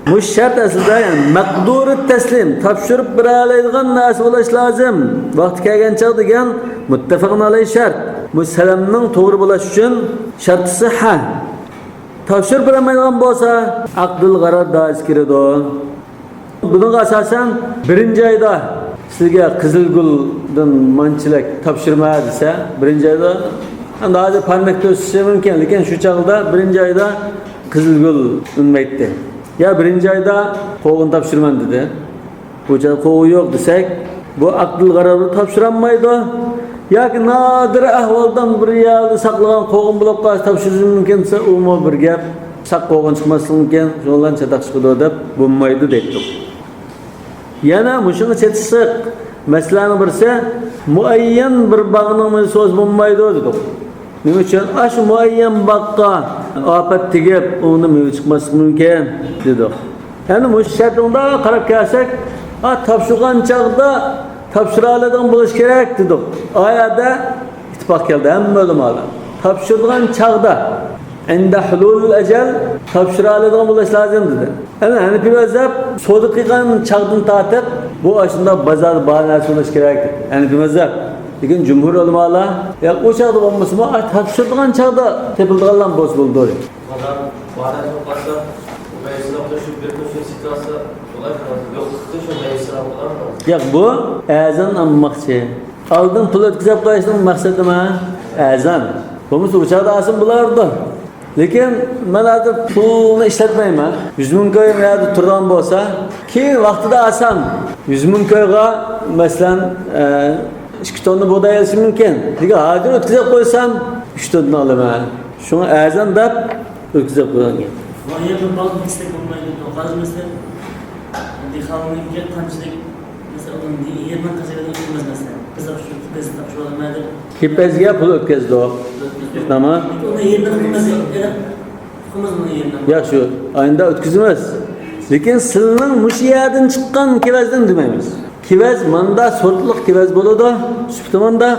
مۇشۇ شەرت ئەسلىدە، يەنى مەقدۇرۇت تەسلىم، تاپشۇرۇپ بېرەلەيدىغان نەرسە بولۇش لازىم. ۋاقتى كەلگەن چاغ دېگەن مۇتتەپەقۇن ئەلەيھى شەرت. بۇ سەلەمنىڭ توغرا بولۇش ئۈچۈن شەرتى سىھھە. تاپشۇرۇپ بېرەلمەيدىغان بولسا، ئەقدىل غەرەر دائىرىسىگە كىرىدۇ. بۇنىڭغا ئاساسەن، بىرىنچى ئايدا سىزگە قىزىلگۈلدىن مانچىلىك تاپشۇرما دېسە، بىرىنچى ئايدا، ئەمدى ھازىر پارنىك تۆسۈشى مۇمكىن، لېكىن شۇ چاغدا بىرىنچى ئايدا قىزىلگۈل ئۈنمەيتتى. يا بىرىنچى ئايدا قوغۇن تاپشۇرىمەن دېدى. بۇ چاغدا قوغۇن يوق دېسەك، بۇ ئەقدىل غەرەر تاپشۇرالمايدۇ. ياكى نادىر ئەھۋالدا بىر يەردە ساقلىغان قوغۇن بولۇپ قالسا تاپشۇرۇشى مۇمكىن دېسە، ئۇمۇ بىر گەپ. ساق قوغۇن چىقماسلىقى مۇمكىن، شۇنىڭ بىلەن چاتاق چىقىدۇ دەپ بولمايدۇ دەيتتۇق. يەنە مۇشۇڭغا چېتىشلىق مەسىلىلەرنىڭ بىرسى، مۇئەييەن بىر باغنىڭ مېۋىسى بولسا بولمايدۇ دېدۇق. نېمە ئۈچۈن؟ ئاشۇ مۇئەييەن باغقا ئاپەت تېگىپ، ئۇنىڭدىن مېۋە چىقماسلىقى مۇمكىن دېدۇق. يەنە مۇشۇ شەرتىڭدا قاراپ كەلسەك، ئا، تاپشۇرغان چاغدا تاپشۇرالايدىغان بولۇش كېرەك دېدۇق. ئايەدە ئىتتىپاق كەلدى ھەممە ئۆلىمالار. تاپشۇرىدىغان چاغدا، ئىندە ھۇلۇلۇل ئەجەل، تاپشۇرالايدىغان بولۇش لازىم دېدى. ئەمما ھەنىپىي مەزھەپ سودا قىلغان چاغدىن تارتىپ، بۇ ئاشۇنداق بازاردا بار نەرسە بولۇش كېرەك دېدى. ھەنىپىي مەزھەپ. لېكىن جۇمھۇر ئۆلىمالار، يا ئۇ چاغدا بولمىسىمۇ، ئا، تاپشۇرىدىغان چاغدا تېپىلىدىغانلار بولسا بولىدۇ دېدى. بازار بار نەرسە بولۇپ قالسا، مەيسىلەپ شۇ بىر كۈن سېتىۋالسا، بولار، يوقلۇقتا شۇ مەيسىلەپ بولار. ياق، بۇ ئەزان ئالماقچى. ئالدىن پۇل ئۆتكۈزۈپ قويۇشنىڭ مەقسىتى نېمە؟ ئەزان. بولمىسا ئۇ چاغدا ئالسىمۇ بولارىدۇ. لېكىن مەن ھازىر پۇلنى ئىشلەتمەيمەن. يۈز مىڭ كوي مۇ يەردە تۇرىدىغان بولسا، كېيىن ۋاقتىدا ئالسام، يۈز مىڭ كويغا، مەسىلەن، ئە، ئىككى توننا بۇغداي ئېلىشىم مۇمكىن. لېكىن ھازىر ئۆتكۈزۈپ قويسام، ئۈچ توننا ئالىمەن. شۇڭا ئەزان دەپ ئۆتكۈزۈپ قويغان گەپ. ۋايە بىر باغ بىتسەك بولمايدۇ، توقاز مەسىلەن. دېھقاننىڭكى قانچىلىك، مەسىلەن، ئۇنىڭ يېرىنىڭ قانچىلىكىنى ئۆتكۈزمەس، مەسىلەن. بىز شۇ بىز تاپشۇرۇۋالمايدۇ. كېپەزگە پۇل ئۆتكۈزىدۇ. ئۆتكۈزدۇق. تامام. لېكىن ئۇنىڭ يېرىنى ئۇقمىمىز، يەنە ئۇقىمىز ئۇنىڭ يېرىنى. ياخشى، ئاينىدا ئۆتكۈزىمىز. لېكىن سىلنىڭ مۇشۇ يەردىن چىققان كېۋەزدىن دېمەيمىز. كېۋەز ماندا سورتلۇق كېۋەز بولىدۇ، سۈپىتى ماندا.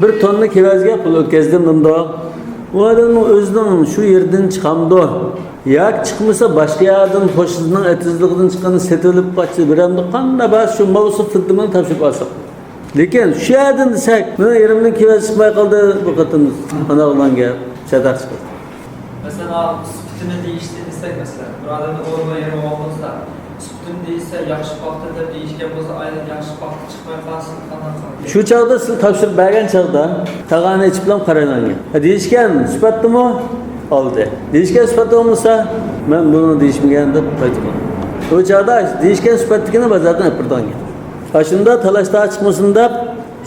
بىر توننا كېۋەزگە پۇل ئۆتكەزدىم دېمىدۇ. ئۇ ئادەمنىڭ ئۆزىنىڭ شۇ يېرىدىن چىقامدۇ؟ ياكى چىقمىسا باشقا يەردىن قوشنىسىنىڭ ئېتىزلىقىدىن چىققاننى سېتىۋېلىپ قاچسا بېرەمدۇ؟ قانداق بار شۇ ماۋسۇف فىددىمنى تاپشۇرۇپ ئالساق. لېكىن شۇ يەردىن دېسەك، مېنىڭ يېرىمدىن كېۋەز چىقماي قالدى بۇ قېتىم، ئاناغلان گەپ، چاتاق چىقىدۇ. مەسىلەن، ئا، سۈپىتىنى دېيىشتى دېسەك، مەسىلەن، بىر ئادەمنىڭ ئورنىغا يېرىم ئالغان بولسا، سۈپىتىنى دېيىشسە، ياخشى پاختا دەپ دېيىشكەن بولسا، ئاينى ياخشى پاختا چىقماي قالسا، قانداق قىلىدۇ؟ شۇ چاغدا سىز تاپشۇرۇپ بەرگەن چاغدا، تاغارنى ئېچىپلا قارايدىغان گەپ. دېيىشكەن سۈپەتتىمۇ؟ ئالدى. دېيىشكەن سۈپەتتە بولمىسا، مەن بۇنى دېيىشمىگەن دەپ قايتىپ قالىدۇ. ئۇ چاغدا دېيىشكەن سۈپەتتىكىنى بازاردىن ئېلىپ بېرىدىغان گەپ. ئاشۇنداق تالاش-تارتىش چىقمىسۇن دەپ،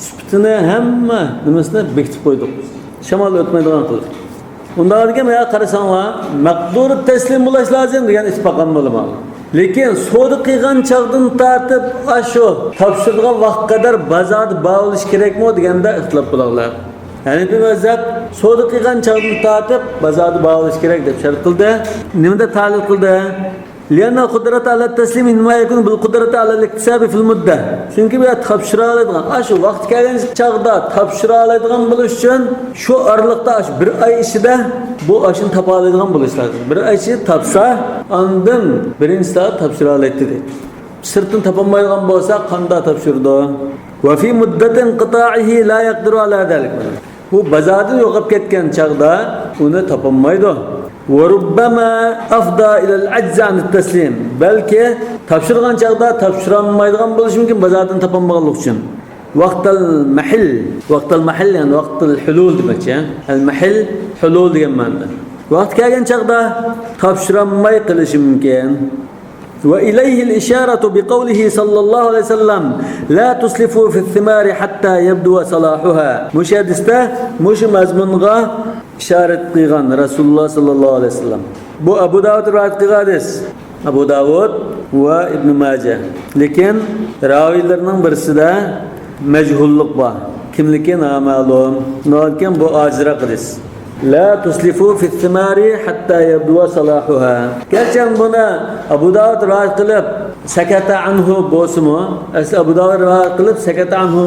سۈپىتىنى ھەممە نېمىسىنى بېكىتىپ قويدۇق. شامال ئۆتمەيدىغان قىلدۇق. ئۇنداق دېگەن، مانا قارىساڭلار، مەقدۇرى تەسلىم بولۇش لازىم دېگەن ئىتتىپاق ئالىملار. لېكىن سودا قىلغان چاغدىن تارتىپ ئاشۇ تاپشۇرىدىغان ۋاقىتقا قەدەر بازاردا بار بولۇش كېرەكمۇ دېگەندە ئىختىلاپ بولغانلار. ھەنىپىي مەزھەپ سودا قىلغان چاغدىن تارتىپ بازاردا بار بولۇش كېرەك دەپ شەرت قىلدى. نېمە دەپ تەلىل قىلدى؟ لأن القدرة على التسليم إنما يكون بالقدرة على الاكتساب في المدة. چۈنكى بۇ يەردە تاپشۇرالايدىغان، ئاشۇ ۋاقتى كەلگەن چاغدا تاپشۇرالايدىغان بولۇش ئۈچۈن شۇ ئارىلىقتا، ئاشۇ بىر ئاي ئىچىدە بۇ ئاشۇنى تاپالايدىغان بولۇش لازىم. بىر ئاي ئىچىدە تاپسا، ئاندىن بىرىنچى سائەت تاپشۇرالايتتى دەيدۇ. سىرتتىن تاپالمايدىغان بولسا، قانداق تاپشۇرىدۇ؟ وفي مدة انقطاعه لا يقدر على ذلك. بۇ بازاردىن يوقاپ كەتكەن چاغدا ئۇنى تاپالمايدۇ. وربما أفضى إلى العجز عن التسليم. بەلكى تاپشۇرغان چاغدا تاپشۇرالمايدىغان بولۇشى مۇمكىن، بازاردىن تاپالمىغانلىقى ئۈچۈن. ۋاقتەل مەھىل، ۋاقتەل مەھىل، يەنى ۋاقتەل ھۇلۇل دېمەكچى. ئەل مەھىل، ھۇلۇل دېگەن مەنىدە. ۋاقتى كەلگەن چاغدا تاپشۇرالماي قېلىشى مۇمكىن. وإليه الإشارة بقوله صلى الله عليه وسلم: لا تسلفوا في الثمار حتى يبدو صلاحها. مۇشۇ ھەدىستە مۇشۇ مەزمۇنغا ئىشارەت قىلغان رەسۇلۇللاھ ساللاللاھۇ ئەلەيھى ۋەسەللەم. بۇ ئەبۇ داۋۇد رىۋايەت قىلغان ھەدىس. ئەبۇ داۋۇد ۋە ئىبنى ماجە. لېكىن راۋىيلىرىنىڭ بىرسىدە مەجھۇللۇق بار. كىملىكى نامەلۇم. شۇنىڭدىن كېيىن بۇ ئاجىزراق ھەدىس. لا تسلفوا في الثمار حتى يبدو صلاحها. گەرچە بۇنى ئەبۇ داۋۇد رىۋايەت قىلىپ، سەكەتە ئەنھۇ بولسىمۇ، ئەسلى ئەبۇ داۋۇد رىۋايەت قىلىپ، سەكەتە ئەنھۇ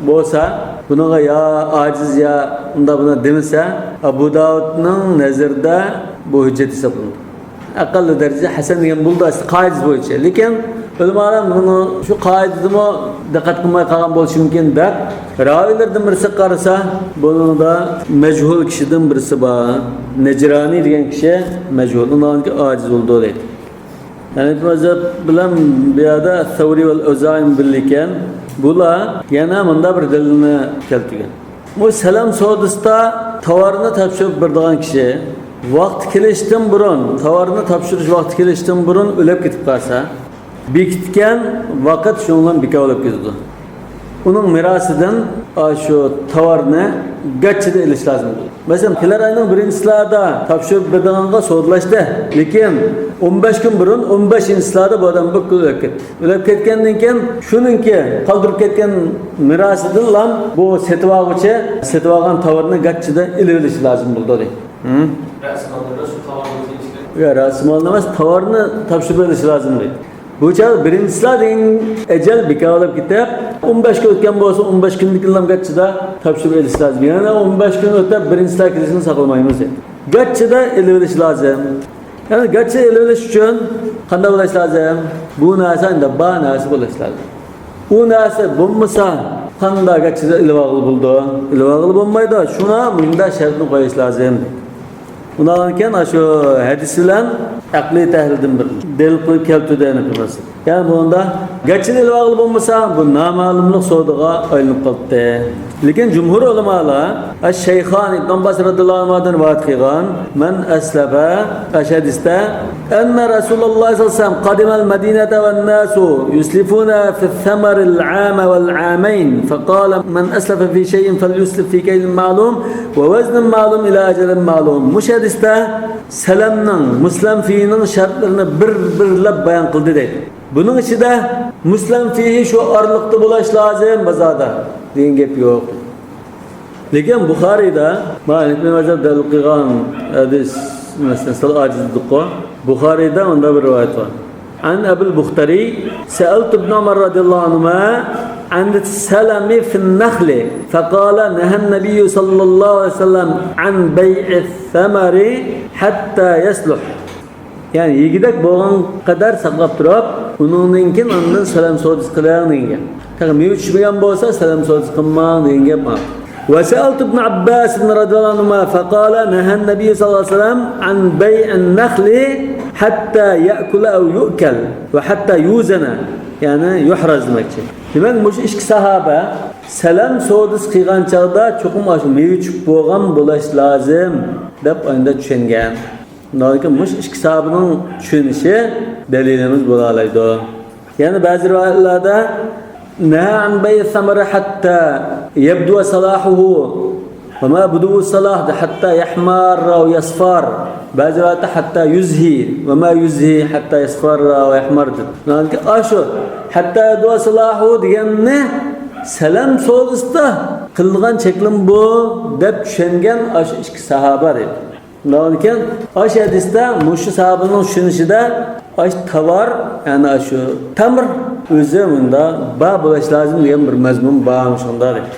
بولسا، بۇنىڭغا يا ئاجىز، يا ئۇنداق بۇنداق دېمىسە، ئەبۇ داۋۇدنىڭ نەزىرىدە بۇ ھۆججەت ھېسابلىنىدۇ. ئەقەللى دەرىجىدە ھەسەن دېگەن بولىدۇ ئەسلى قائىدىسى بويىچە. لېكىن ئۆلىمالار بۇنى شۇ قائىدىدىمۇ دىققەت قىلماي قالغان بولۇشى مۇمكىن دەپ، راۋىيلىرىدىن بىرسى قارىسا، بۇنىڭدا مەجھۇل كىشىدىن بىرسى بار. نەجرانى دېگەن كىشى مەجھۇل. ئۇنىڭدىن كېيىن ئاجىز بولىدۇ دەيدۇ. ھەنەفىي مەزھەپ بىلەن بۇ يەردە سەۋرى ۋە ئەۋزائىمۇ بىللىكەن. بۇلار يەنە مۇنداق بىر دەلىلنى كەلتۈرگەن. بۇ سەلەم سودىسىدا تاۋارنى تاپشۇرۇپ بېرىدىغان كىشى ۋاقتى كېلىشتىن بۇرۇن، تاۋارنى تاپشۇرۇش ۋاقتى كېلىشتىن بۇرۇن ئۆلۈپ كېتىپ قالسا، بېكىتكەن ۋاقىت شۇنىڭ بىلەن بىكار بولۇپ كېتىدۇ. ئۇنىڭ مىراسىدىن ئاشۇ تاۋارنى گاچچىدا ئېلىش لازىم بولىدۇ. مەسىلەن، كېلەر ئاينىڭ بىرىنچى چىسلاردا تاپشۇرۇپ بېرىدىغانغا سودىلاشتى. لېكىن ئون بەش كۈن بۇرۇن، ئون بەشىنچى چىسلاردا بۇ ئادەم بىر كۈن ئۆلۈپ كەتتى. ئۆلۈپ كەتكەندىن كېيىن شۇنىڭكى قالدۇرۇپ كەتكەن مىراسىدىنلا بۇ سېتىۋالغۇچى سېتىۋالغان تاۋارنى گاچچىدا ئېلىۋېلىشى لازىم بولىدۇ، دەيدۇ. ھە؟ رەسىمالدا شۇ تاۋارنى يا، رەسىمالدا ئەمەس، تاۋارنى تاپشۇرۇپ ئېلىشى لازىم، دەيدۇ. بۇ چاغدا بىرىنچىسىلەر دېگەن ئەجەل بىكارلاپ كېتىپ، ئون بەش كۈن ئۆتكەن بولسا، ئون بەش كۈندىكىلا گاچچىدا تاپشۇرۇپ ئېلىش لازىم. يەنە ئون بەش كۈن ئۆتۈپ، بىرىنچىسىلەر كېلىشىنى ساقلىمايمىز. گاچچىدا ئېلىۋېلىش لازىم. يەنى گاچچىدا ئېلىۋېلىش ئۈچۈن قانداق بولۇش لازىم؟ بۇ نەرسە ئەمدى بار نەرسە بولۇش لازىم. ئۇ نەرسە بولمىسا، قانداق گاچچىدا ئېلىۋالغىلى بولىدۇ؟ ئېلىۋالغىلى بولمايدۇ. شۇڭا مۇنداق شەرتنى قويۇش لازىم. ئۇنىڭدىن كېيىن ئاشۇ ھەدىس بىلەن ئەقلىي تەھلىلدىن بىر دەلىل قىلىپ كەلتۈردى، يەنە قىلماس. يەنى بۇندا گاچچىدا ئېلىۋالغىلى بولمىسا، بۇ نامەلۇملۇق سودىغا ئايلىنىپ قالدى. لېكىن جۇمھۇر ئۆلىمالار، ئەش-شەيخان، ئىبن ئابباس رەزىياللاھۇ ئەنھۇدىن رىۋايەت قىلغان، مەن ئەسلەفە، ئەش ھەدىستە، أن رسول الله صلى الله عليه وسلم قدم المدينة والناس يسلفون في الثمر العام والعامين، فقال من أسلف في شيء فليسلف في كيل معلوم ووزن معلوم إلى أجل معلوم. مۇشۇ ھەدىستە سەلەمنىڭ، مۇسلەم فىنىڭ شەرتلىرىنى بىر-بىرلەپ بايان قىلدى، دەيدۇ. بۇنىڭ ئىچىدە مۇسلەم فىھى شۇ ئارىلىقتا بولۇش لازىم بازاردا دېگەن گەپ يوق. لېكىن بۇخارىيدا، مانا ئىبن ھەجەر دەلىل قىلغان ھەدىس، مەسىلەن، سەل ئاجىز دېدۇققۇ. بۇخارىيدا مۇنداق بىر رىۋايەت بار. عن أبي البختري سألت ابن عمر رضي الله عنهما عن السلم في النخل فقال نهى النبي صلى الله عليه وسلم عن بيع الثمر حتى يصلح. يەنى يېگۈدەك بولغان قەدەر ساقلاپ تۇرۇپ، ئۇنىڭدىن كېيىن ئاندىن سەلەم سودىسى قىلىڭ دېگەن گەپ. تېخى مېۋە چۈشمىگەن بولسا، سەلەم سودىسى قىلماڭ دېگەن گەپ مانا. وسألت ابن عباس رضي الله عنهما فقال نهى النبي صلى الله عليه وسلم عن بيع النخل حتى يأكل أو يؤكل وحتى يوزن، يەنى يحرز دېمەكچى. دېمەك، مۇشۇ ئىككى ساھابە سەلەم سودىسى قىلغان چاغدا چوقۇم ئاشۇ مېۋە چۈشۈپ بولغان بولۇش لازىم دەپ ئاينىدا چۈشەنگەن. شۇنداقكەن مۇشۇ ئىككى ساھابىنىڭ چۈشىنىشى دەلىلىمىز بولالايدۇ. يەنە بەزى رىۋايەتلەردە نهى عن بيع الثمر حتى يبدو صلاحه، وما بدو الصلاح حتى يحمر أو يصفر. بەزى رىۋايەتتە حتى يزهي، وما يزهي حتى يصفر أو يحمر دېدى. يەنى ئاشۇ حتى يبدو صلاحه دېگەننى سەلەم سودىسىدا قىلىدىغان چەكلىمە بۇ دەپ چۈشەنگەن ئاشۇ ئىككى ساھابە دەيدۇ. شۇنداقكەن، ئاشۇ ھەدىستە مۇشۇ ساھابىنىڭ چۈشىنىشىدە ئاشۇ تاۋار، يەنى ئاشۇ تەمر ئۆزى مۇندا بار بولۇش لازىم دېگەن بىر مەزمۇن بار شۇندا دەيدۇ.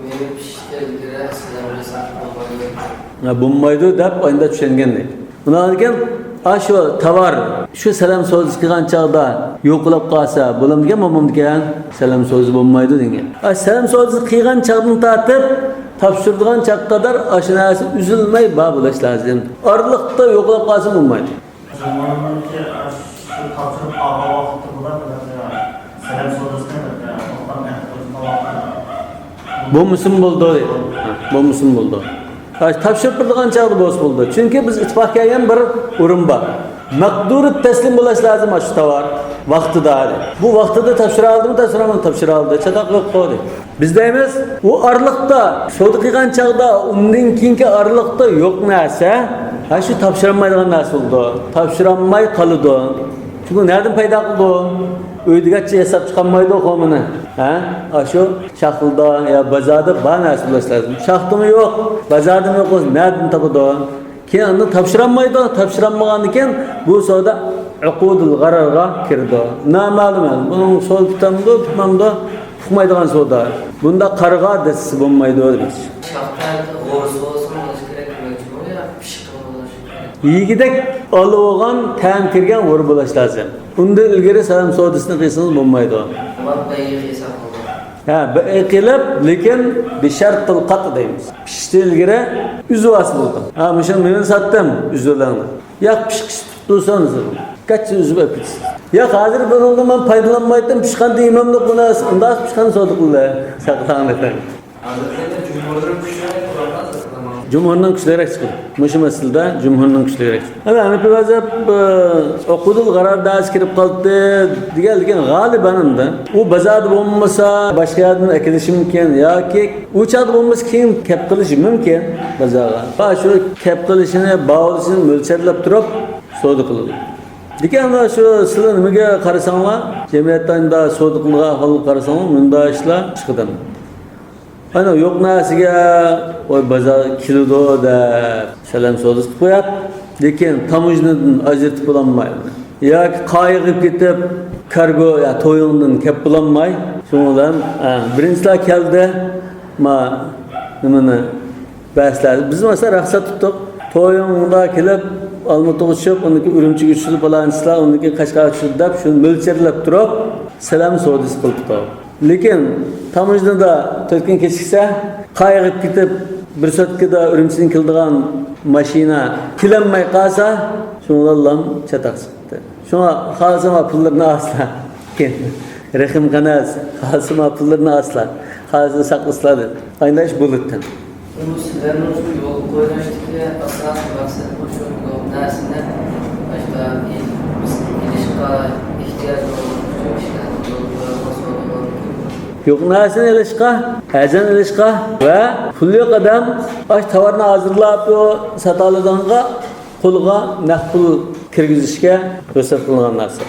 مېۋە پىشىشتىن ئىلگىرى سەلەم بەرسەك بولمايدۇ. ھە، بولمايدۇ دەپ ئاينىدا چۈشەنگەن دەيدۇ. ئۇنىڭدىن كېيىن ئاشۇ تاۋار شۇ سەلەم سودىسى قىلغان چاغدا يوقىلاپ قالسا بولامدىكەن، بولمامدىكەن؟ سەلەم سودىسى بولمايدۇ دېگەن. ئاشۇ سەلەم سودىسى قىلغان چاغدىن تارتىپ تاپشۇرىدىغان چاغقا قەدەر ئاشۇ نەرسە ئۈزۈلمەي بار بولۇش لازىم. ئارىلىقتا يوقىلاپ قالسا بولمايدۇ. مۇسۇلماننىڭكى شۇ تاپشۇرۇپ ئالغان ۋاقىتتا بۇلار سەلەم سودىسىنى توختام ئەھدى قىلىپ قالغان. بولمىسىمۇ بولىدۇ دەيدۇ. ھە، بولمىسىمۇ بولىدۇ. ھە، تاپشۇرۇپ بېرىدىغان چاغدا بولسا بولىدۇ. چۈنكى بىز ئىتتىپاق كەلگەن بىر ئورۇن بار. مەقدۇرى تەسلىم بولۇش لازىم ئاشۇ تاۋار ۋاقتىدا. بۇ ۋاقتىدا تاپشۇرالدىمۇ، تاپشۇرالمىدى، تاپشۇرالدى، چاتاق قىلىپ قويدى. بىز دەيمىز، ئۇ ئارىلىقتا سودا قىلغان چاغدا، ئۇندىن كېيىنكى ئارىلىقتا يوق نەرسە، ھە، شۇ تاپشۇرالمايدىغان نەرسە بولىدۇ. تاپشۇرالماي قالىدۇ. چۈنكى نەدىن پەيدا قىلىدۇ؟ ئۆيدىكىچە ياساپ چىقالمايدۇ خۇمىنى. ھە؟ ئاشۇ شاخلىدا يا بازاردا بار نەرسە بولۇش لازىم. شاختىمۇ يوق، بازاردىمۇ يوق بولسا نەدىن تاپىدۇ؟ كېيىن ئاندىن تاپشۇرالمايدۇ، تاپشۇرالمىغاندىن كېيىن بۇ سودا ئۇقۇدۇل غەرەرغا كىرىدۇ. نامەلۇم يەنى. بۇنىڭ سودا پۈتەمدۇ، پۈتمەمدۇ، ئۇقمايدىغان سودا. بۇنداق قارىغا دەسسىسە بولمايدۇ دېمەكچى. شاختا غورىسى بولسا بولۇشى كېرەك دېمەكچىمۇ يا پىشقىنى بولۇشى كېرەك؟ يېگۈدەك ئالىۋالغان، تەم كىرگەن غورا بولۇش لازىم. ئۇندىن ئىلگىرى سەلەم سودىسىنى قىلسىڭىز بولمايدۇ. ئۇلار بەيگە قىلسا بولىدۇ. ھە، بەيگە قىلىپ، لېكىن بىشەرتىل قەتئى دەيمىز. پىشىشتىن ئىلگىرى ئۈزۈۋالسا بولىدۇ. ھە، مۇشۇنى مېنى ساتتىم، ئۈزۈۋېلىڭ. ياق، پىشقىچە تۇتۇپ تۇرسىڭىز، گاچچا ئۈزۈپ ئەپ كېتىسىز. ياق، ھازىر بۇنىڭدىن مەن پايدىلانمايتتىم، پىشقاندا يېمەملىك بۇ نەرسە، ئۇنداق پىشقان سودا قىلدى. ساقلاڭ دېدىم. ھازىر يەنە جۇمھۇرنىڭ كۈچى قۇرئاندا ساقلىماڭ. جۇمھۇرنىڭ كۈچلۈكرەك چىقىدۇ. مۇشۇ مەسىلىدە جۇمھۇرنىڭ كۈچلۈكرەك چىقىدۇ. ئەمما ھەنەپىي مەزھەپ، ئە، ئۇقۇدۇل غارار دائىرىسىگە كىرىپ قالدى دېگەن، لېكىن غالىبەن ئەمدى ئۇ بازاردا بولمىسا، باشقا يەردىن ئەكېلىشى مۇمكىن ياكى ئۇ چاغدا بولمىسا، كېيىن كەپ قىلىشى مۇمكىن بازارغا. ۋە شۇ كەپ قىلىشىنى، باھالىشىنى مۆلچەرلەپ تۇرۇپ سودا قىلىدۇ. لېكىن ئەمما شۇ سىلەر نېمىگە قارىساڭلار، جەمئىيەتتە ئەمدى سودا قىلىدىغان ئەھۋالغا قارىساڭلار، مۇنداق ئىشلار چىقىدۇ. ئانا يوق نەرسىگە، ۋاي، بازار كېلىدۇ دەپ سەلەم سودىسى قىلىپ قويۇپ، لېكىن تاموژنىدىن ئاجرىتىپ بولالماي ياكى قايىغىپ كېتىپ، كارگو يا تويۇڭدىن كەپ بولالماي، شۇنىڭ بىلەن، ئە، بىرىنچىلەر كەلدى، ما، نېمىنى، بەسلەر. بىز، مەسىلەن، رەخسەت تۇتتۇق. تويۇڭدا كېلىپ، ئالمۇتىغا چۈشۈپ، ئۇنىڭدىن كېيىن ئۈرۈمچىگە چۈشىدۇ، پالانچىلار، ئۇنىڭدىن كېيىن قەشقەرگە چۈشىدۇ دەپ، شۇنى مۆلچەرلەپ تۇرۇپ، سەلەم سودىسى قىلىپتۇ. لېكىن تاموژنىدا تۆت كۈن كېچىكسە، قايىغىپ كېتىپ، بىر سوتكىدا ئۈرۈمچىدىن كېلىدىغان ماشىنا كېلەلمەي قالسا، شۇنىڭ بىلەن چاتاق چىقتى. شۇڭا خالىسا ما پۇللىرىنى ئالسىلا. رەھىم قاناس، خالىسا ما پۇللىرىنى ئالسىلا. خالىسا ساقلىسىلا دېدى. ئايناش بولۇتتىن. بۇ سىلەرنىڭ شۇ يولغا قويۇلۇشتىكى ئاساسىي مەقسەت مۇشۇ يول نەرسىنى، باشتا بىز ئېلىشقا ئېھتىياج بولغان ئىشلارنى يولغا قويۇلغان سودا بولدى. يوق نەرسىنى ئېلىشقا، ئەرزان ئېلىشقا ۋە پۇل يوق ئادەم ئاش تاۋارنى ھازىرلاپ ساتالىدىغانغا قولىغا نەق پۇل كىرگۈزۈشكە رۇخسەت قىلىنغان نەرسە.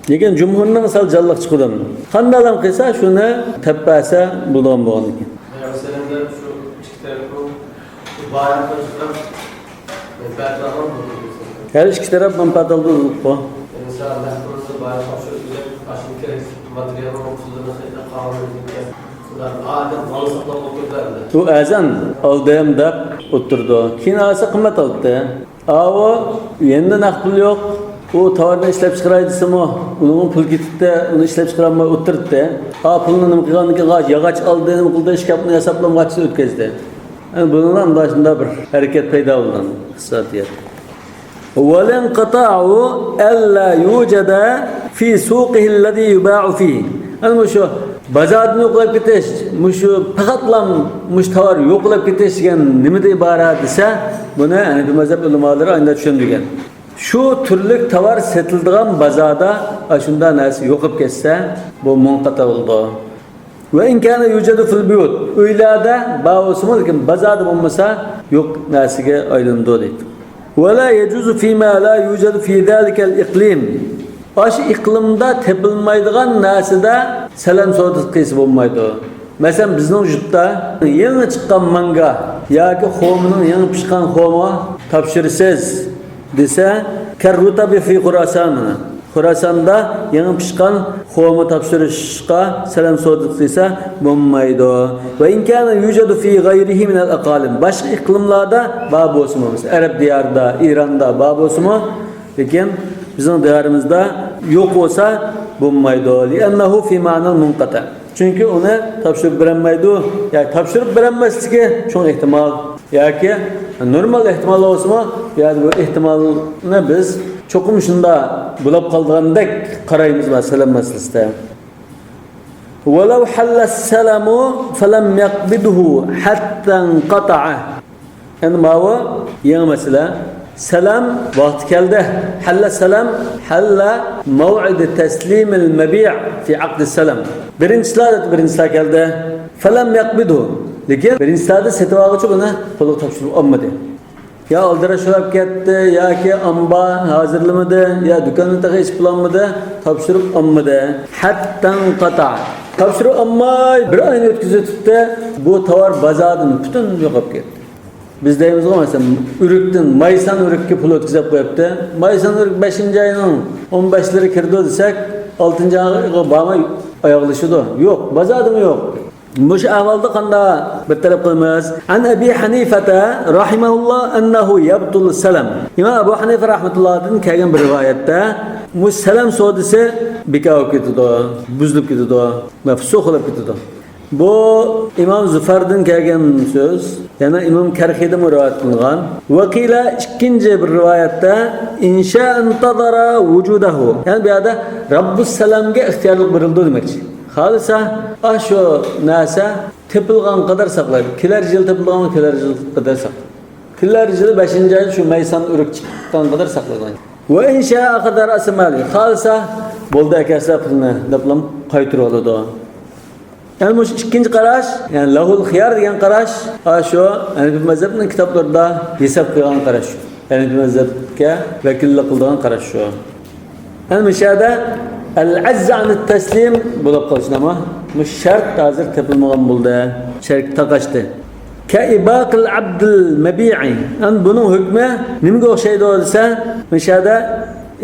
لېكىن جۇمھۇرنىڭ سەل جانلىق چىقىدۇ. قانداقلام قىلسا شۇنى تەپ بەرسە بولىدىغان بولغاندىكىن. مەسىلەن، شۇ ئىككى تەرەپنىڭ شۇ بايلىقنى چىقىرىپ مەنپەئەتلەنگەن بولىدۇ. ھەر ئىككى تەرەپ مەنپەئەت ئالىدۇ دېدۇققۇ. مىسال، مەھبۇسنى بايلىق شۇ ئۆزى ئاشۇ كېرەك ماتېرىيالنىڭ پۇلىنى خېتى قالغان ئادەم ماڭا ساقلاپ ئولتۇردى ئەمدى. بۇ ئەرزان ئالدىم دەپ ئولتۇرىدۇ. كېيىن ئالسا قىممەت ئالاتتى. ئاۋۇ يەنە نەق پۇل يوق. ئۇ تاۋارنى ئىشلەپ چىقىراي دېسىمۇ، ئۇنىڭمۇ پۇل كېتىپتى، ئۇنى ئىشلەپ چىقىرالماي ئولتۇرۇپتى. ئا پۇلنى نېمە قىلغاندىكىن، ياغاچ ئالدى، نېمە قىلدى، ئىشكاپنى ياساپلا ماچىسى ئۆتكۈزدى. يەنى بۇنىڭ بىلەن مۇنداق شۇنداق بىر ھەرىكەت پەيدا بولغان ئىقتىسادىيەت. والانقطاع ألا يوجد في سوقه الذي يباع فيه. يەنى مۇشۇ بازاردىن يوقىلاپ كېتىش، مۇشۇ پەقەتلا مۇشۇ تاۋار يوقىلاپ كېتىش دېگەن نېمىدىن ئىبارەت دېسە، بۇنى ھەنەپىي مەزھەپ ئۆلىمالىرى ئاينىدا چۈشەندۈرگەن. شۇ تۈرلۈك تاۋار سېتىلىدىغان بازاردا ئاشۇنداق نەرسە يوقاپ كەتسە، بۇ مۇنقەتە بولىدۇ. وإن كان يوجد في البيوت، ئۆيلەردە بار بولسىمۇ، لېكىن بازاردا بولمىسا، يوق نەرسىگە ئايلىنىدۇ دەيدۇ. ولا يجوز فيما لا يوجد في ذلك الإقليم. ئاشۇ ئىقلىمدا تېپىلمايدىغان نەرسىدە سەلەم سودىسى قىلسا بولمايدۇ. مەسىلەن، بىزنىڭ يۇرتتا يېڭى چىققان مانگا ياكى خورمىنىڭ يېڭى پىشقان خورما تاپشۇرىسىز دېسە، كالرطب في خراسان. خوراساندا يېڭى پىشقان خورما تاپشۇرۇشقا سەلەم سودىسى قىلسا بولمايدۇ. وإن كان يوجد في غيره من الأقاليم. باشقا ئىقلىملاردا بار بولسىمۇ، مەسىلەن، ئەرەب دىيارىدا، ئىراندا بار بولسىمۇ، لېكىن بىزنىڭ دىيارىمىزدا يوق بولسا بولمايدۇ. لأنه في معنى المنقطع. چۈنكى ئۇنى تاپشۇرۇپ بېرەلمەيدۇ. ياكى تاپشۇرۇپ بېرەلمەسلىكى چوڭ ئېھتىمال. ياكى نورمال ئېھتىمال بولسىمۇ، يەنى بۇ ئېھتىمالنى بىز چوقۇم شۇنداق بولۇپ قالىدىغاندەك قارايمىز مەسىلە مەسىلىسىدە. ولو حل السلم فلم يقبضه حتى انقطع. ئەمدى ماۋۇ يېڭى مەسىلە. سەلەم ۋاقتى كەلدى. حل السلم، حل موعد تسليم المبيع في عقد السلم. بىرىنچىلەر، بىرىنچىلەر كەلدى. فلم يقبضه. لېكىن بىرىنچىلەردە سېتىپ ئالغۇچى بۇنى قولىغا تاپشۇرۇپ ئالمىدى. يا ئالدىراش بولۇپ كەتتى، ياكى ئامبار ھازىرلىمىدى، يا دۇكاننى تېخى ئېچىپ بولالمىدى، تاپشۇرۇپ ئالمىدى. حتى انقطع. تاپشۇرۇپ ئالماي بىر ئاينى ئۆتكۈزۈۋېتىپتۇ، بۇ تاۋار بازاردىن پۈتۈن يوقاپ كەتتى. بىز دەيمىزغۇ، مەسىلەن، ئۆرۈكتىن مايسان ئۆرۈككە پۇل ئۆتكۈزۈپ قويۇپتۇ. مايسان ئۆرۈك بەشىنچى ئاينىڭ ئون بەشلىرى كىرىدۇ دېسەك، ئالتىنچى ئايغا بارماي ئاياغلىشىدۇ. يوق، بازاردىمۇ يوق. مۇشۇ ئەھۋالدا قانداق بىر تەرەپ قىلىمىز؟ عن أبي حنيفة رحمه الله أنه يبطل السلم. ئىمام ئەبۇ ھەنىفە رەھمەتۇللاھىدىن كەلگەن بىر رىۋايەتتە، مۇشۇ سەلەم سودىسى بىكار بولۇپ كېتىدۇ، بۇزۇلۇپ كېتىدۇ، مەفسۇخ بولۇپ كېتىدۇ. بۇ ئىمام زۇفەردىن كەلگەن سۆز، يەنە ئىمام كەرخىدىنمۇ رىۋايەت قىلىنغان. ۋەقىلە ئىككىنچى بىر رىۋايەتتە، إن شاء انتظر وجوده. يەنى بۇ يەردە رەببۇسسەلەمگە ئىختىيارلىق بېرىلىدۇ دېمەكچى. خالىسا، ئاشۇ نەرسە تېپىلغان قەدەر ساقلايدۇ. كېلەر يىل تېپىلغان، كېلەر يىل قەدەر ساقلايدۇ. كېلەر يىلى بەشىنچى ئايدا شۇ مەيسان ئۆرۈك چىققان قەدەر ساقلايدۇ. ۋە ئىن شاء ئەخەزە رەئسە مالى. خالىسا، بولدى، ئەكەلسە پۇلنى دەپلا قايتۇرۇۋالىدۇ. يەنى مۇشۇ ئىككىنچى قاراش، يەنى لەھۇل خىيار دېگەن قاراش، ئاشۇ ھەنىفىي مەزھەپنىڭ كىتابلىرىدا ھېساب قىلغان قاراش شۇ. ھەنىفىي مەزھەپكە ۋەكىللىك قىلىدىغان قاراش شۇ. ئەنە مۇشۇ يەردە ئەل ئەجزە ئەنىت تەسلىم بولۇپ قالسۇن، ئەمما مۇشۇ شەرت ھازىر تېپىلمىغان بولدى. شەرت تاقاشتى. كە ئىباقىل ئەبدىل مەبىئى. ئەنە بۇنىڭ ھۆكمى نېمىگە ئوخشايدۇ دېسە، مۇشۇ يەردە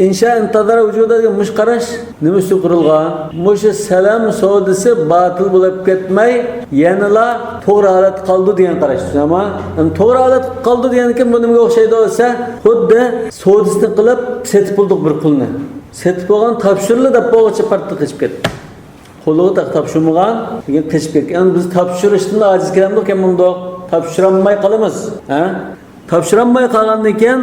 ئىن شاء ئىنتەزەرە ۋۇجۇدە دېگەن مۇشۇ قاراش نېمە ئۈستىگە قۇرۇلغان؟ مۇشۇ سەلەم سودىسى باتىل بولۇپ كەتمەي، يەنىلا توغرا ھالەتتە قالىدۇ دېگەن قاراش. ئەمما، يەنى توغرا ھالەتتە قالىدۇ دېگەنكىن بۇ نېمىگە ئوخشايدۇ دېسە، خۇددى سودىسىنى قىلىپ سېتىپ بولدۇق بىر پۇلنى. سېتىپ بولغان، تاپشۇرۇلدى دەپ بولغۇچە پارتلاپ قېچىپ كەتتى. قولىغا تاق-، تاپشۇرمىغان، لېكىن قېچىپ كەتكەن. ئەمدى بىز تاپشۇرۇشتىن ئاجىز كېلەمدۇق، كەم بولدۇق. تاپشۇرالماي قالىمىز. ھە؟ تاپشۇرالماي قالغاندىن كېيىن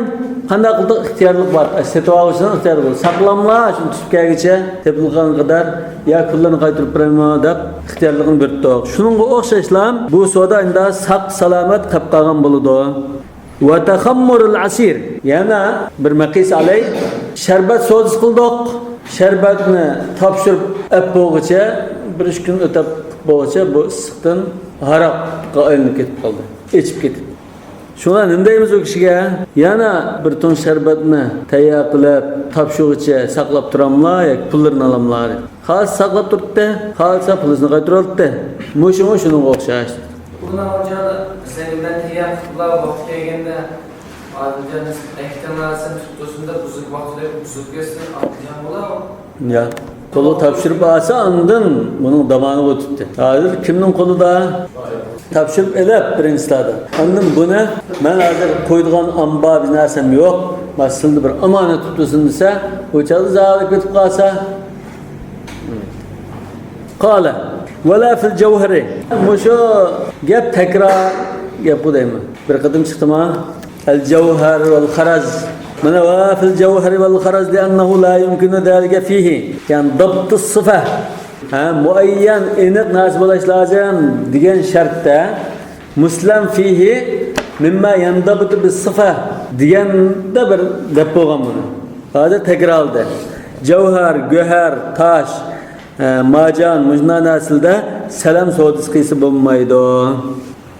قانداق قىلدۇق؟ ئىختىيارلىق بار. سېتىۋالغۇچىنىڭ ئىختىيارى بار. ساقلاملا، شۇنى تۇتۇپ كەلگۈچە، تېپىلغان قەدەر يا پۇللىرىنى قايتۇرۇپ بېرەيمۇ دەپ ئىختىيارلىقىنى بېرىپتۇق. شۇنىڭغا ئوخشاشلا بۇ سودا ئەمدى ساق سالامەت قېلىپ قالغان بولىدۇ. ۋە تەخەممۇرۇل ئەسىر. يەنە بىر مەقىس ئەلەي. شەربەت سودىسى قىلدۇق. شەربەتنى تاپشۇرۇپ ئەپ بولغۇچە، بىر ئۈچ كۈن ئۆتۈپ بولغۇچە بۇ ئىسسىقتىن ھاراققا ئايلىنىپ كېتىپ قالدى. ئېچىپ كېتىپ. شۇڭا نېمە دەيمىز ئۇ كىشىگە؟ يەنە بىر تۇڭ شەربەتنى تەييار قىلىپ تاپشۇرغۇچە ساقلاپ تۇراملا ياكى پۇللىرىنى ئالاملا دېدى. خالىسا ساقلاپ تۇرۇپتۇ، خالىسا پۇلىنى قايتۇرۇۋالاتتى. مۇشۇمۇ شۇنىڭغا ئوخشاش. بۇنىڭ ھوجا بىزلەرگە مەن تەييار قىلىپلا ۋاقتى كەلگەندە، ئادىلجان ئەكتىڭلار سەن تۇتۇپ تۇرسۇن دەپ بۇزۇپ ۋاقتىدا بۇزۇپ كەتسۇن، ئادىلجان بولا. يا، قولىغا تاپشۇرۇپ ئالسا، ئاندىن بۇنىڭ دامانى ئۆتۈپتۇ. ھازىر كىمنىڭ قولىدا؟ تاپشۇرۇپ ئېلىپ بىرىنچىلەردە. ئاندىن بۇنى مەن ھازىر قويىدىغان ئامبار بىر نەرسەم يوق. مەن سىلىدە بىر ئامانەت تۇتۇپ تۇرسۇن دېسە، ئۇ چاغدا زاۋال كېتىپ قالسا. قال، ۋەلا فىل جەۋھەرى. مۇشۇ گەپ تەكرار گەپقۇ دەيمەن. بىر قېتىم چىقتىما؟ ئەل جەۋھەر ۋەل خەرەز. مانا، ۋە فىل جەۋھەرى ۋەل خەرەز لىئەننەھۇ لا يۇمكىنۇ زالىكە فىھى. يەنى دابتۇ سىفە. ھە، مۇئەييەن، ئېنىق نەرسە بولۇش لازىم دېگەن شەرتتە، مۇسلەم فىھى مىمما يەندابىتۇ بىس سىفە دېگەندە بىر گەپ بولغان بۇنى. ھازىر تەكرارلىدى. جەۋھەر، گۆھەر، تاش، ئە، ماجان، مۇشۇنداق نەرسىلەردە سەلەم سودىسى قىلسا بولمايدۇ.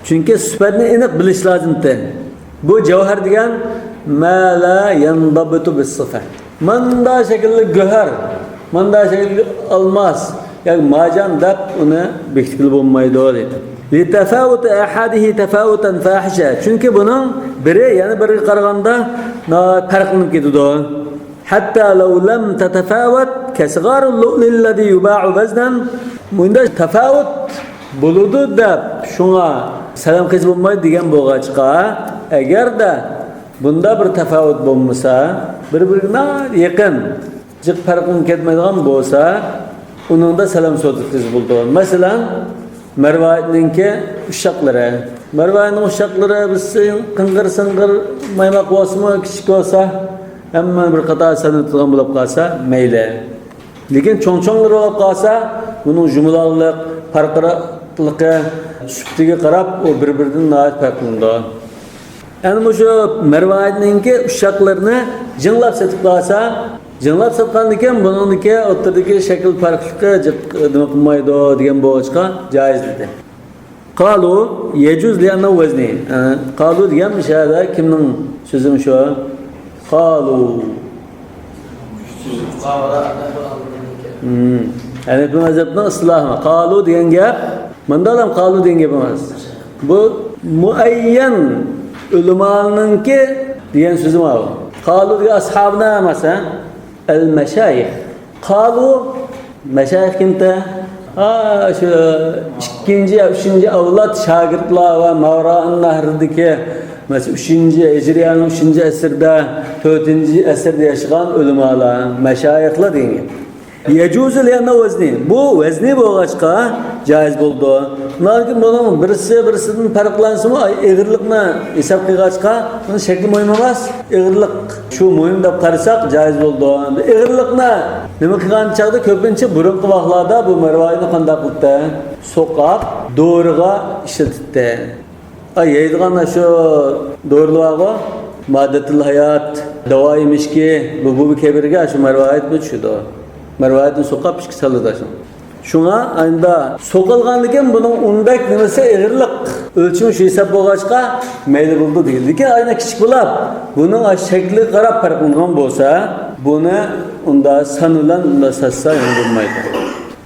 چۈنكى سۈپەتنى ئېنىق بىلىش لازىمتى. بۇ جەۋھەر دېگەن ما لا يەندابىتۇ بىس سىفە. ماندا شەكىللىك گۆھەر، ماندا شەكىللىك ئالماس ياكى ماجان دەپ ئۇنى بېكىتكىلى بولمايدۇ دەيدۇ. لىتەفاۋۇتى ئەھادىھى تەفاۋۇتەن فاھىشە. چۈنكى بۇنىڭ بىرى يەنە بىرىگە قارىغاندا ناھايىتى پەرقلىنىپ كېتىدۇ. ھەتتا لەۋ لەم تەتەفاۋەت كەسىغارىل لۇئلۇئىللەزى يۇبائۇ ۋەزنەن. بۇندا تەپاۋۇت بولىدۇ دەپ، شۇڭا سەلەم قىلسا بولمايدۇ دېگەن بولغاچقا، ئەگەردە بۇندا بىر تەپاۋۇت بولمىسا، بىر-بىرىگە ناھايىتى يېقىن، جىق پەرقلىنىپ كەتمەيدىغان بولسا، ئۇنىڭدا سەلەم سودىسى قىلسا بولىدۇ. مەسىلەن، مەرۋايىتنىڭكى ئۇششاقلىرى. مەرۋايىتنىڭ ئۇششاقلىرى بىز قىڭغىر-سىڭغىر مايماق بولسىمۇ، كىچىك بولسا، ھەممە بىر قاتار سېلىنىدىغان بولۇپ قالسا مەيلى. لېكىن چوڭ-چوڭلىرى بولۇپ قالسا، بۇنىڭ يۇمىلاقلىق، پارقىراقلىقى، سۈپىتىگە قاراپ ئۇ بىر-بىرىدىن ناھايىتى پەرقلىنىدۇ. ئەنە مۇشۇ مەرۋايىتنىڭكى ئۇششاقلىرىنى جىڭلاپ سېتىپ قالسا، جىڭلاپ ساتقاندىكىن بۇنىڭدىكى ئوتتۇرىدىكى شەكىل پەرقلىقى جىق نېمە قىلمايدۇ دېگەن بولغاچقا جايىز دېدى. قالۇ يەجۇز لىئەننەھۇ ۋەزنى. ئە، قالۇ دېگەن مۇشۇ يەردە كىمنىڭ سۆزى شۇ؟ قالۇ. ھەنەفىي مەزھەپنىڭ ئىستىلاھى. قالۇ دېگەن گەپ، مۇنداقلام قالۇ دېگەن گەپ ئەمەس. بۇ مۇئەييەن ئۆلىمانىڭكى دېگەن سۆزى ماۋۇ. قالۇ دېگەن ئەسھابىنا ئەمەس، ھە؟ ئەل مەشايىخ. قالۇ، مەشايىخ كىمتە؟ ھا، شۇ ئىككىنچى، ئۈچىنچى ئەۋلاد شاگىرتلار ۋە ماۋرائىن نەھردىكى، مەسىلەن، ئۈچىنچى ھىجرىيەنىڭ ئۈچىنچى ئەسىردە، تۆتىنچى ئەسىردە ياشىغان ئۆلىمالار، مەشايىخلار دېگەن گەپ. يجوز لأنه وزني. بۇ ۋەزنى بولغاچقا جائىز بولىدۇ. لېكىن بۇنىڭ بىرسى بىرسىدىن پەرقلەنسىمۇ، ئېغىرلىقنى ھېساب قىلغاچقا، بۇنىڭ شەكلى مۇھىم ئەمەس. ئېغىرلىق شۇ مۇھىم دەپ قارىساق جائىز بولىدۇ. ئېغىرلىقنى نېمە قىلغان چاغدا كۆپىنچە بۇرۇنقى ۋاقىتلاردا بۇ مەرۋايىتنى قانداق قىلىپتۇ؟ سوقاپ، دورىغا ئىشلىتىپتۇ. ئا، يەيدىغان شۇ دورىلار بارغۇ، ماددىتىل ھايات، داۋائى مىشكى، بۇ، بۇ كەبىرگە شۇ مەرۋايىت بۇ چۈشىدۇ. مەرۋايىتنى سوقاپ ئىچكە سالىدۇ شۇ. شۇڭا ئەمدى سوقۇلغاندىكىن بۇنىڭ ئۇندەك نېمىسى ئېغىرلىق ئۆلچىمى شۇ ھېساب بولغاچقا مەيلى بولىدۇ دېگەن. لېكىن ئاينا كىچىك بولاپ، بۇنىڭ شەكلىگە قاراپ پەرقلىنىدىغان بولسا، بۇنى ئۇندا سان بىلەن ئۇندا ساتسا يەنە بولمايدۇ.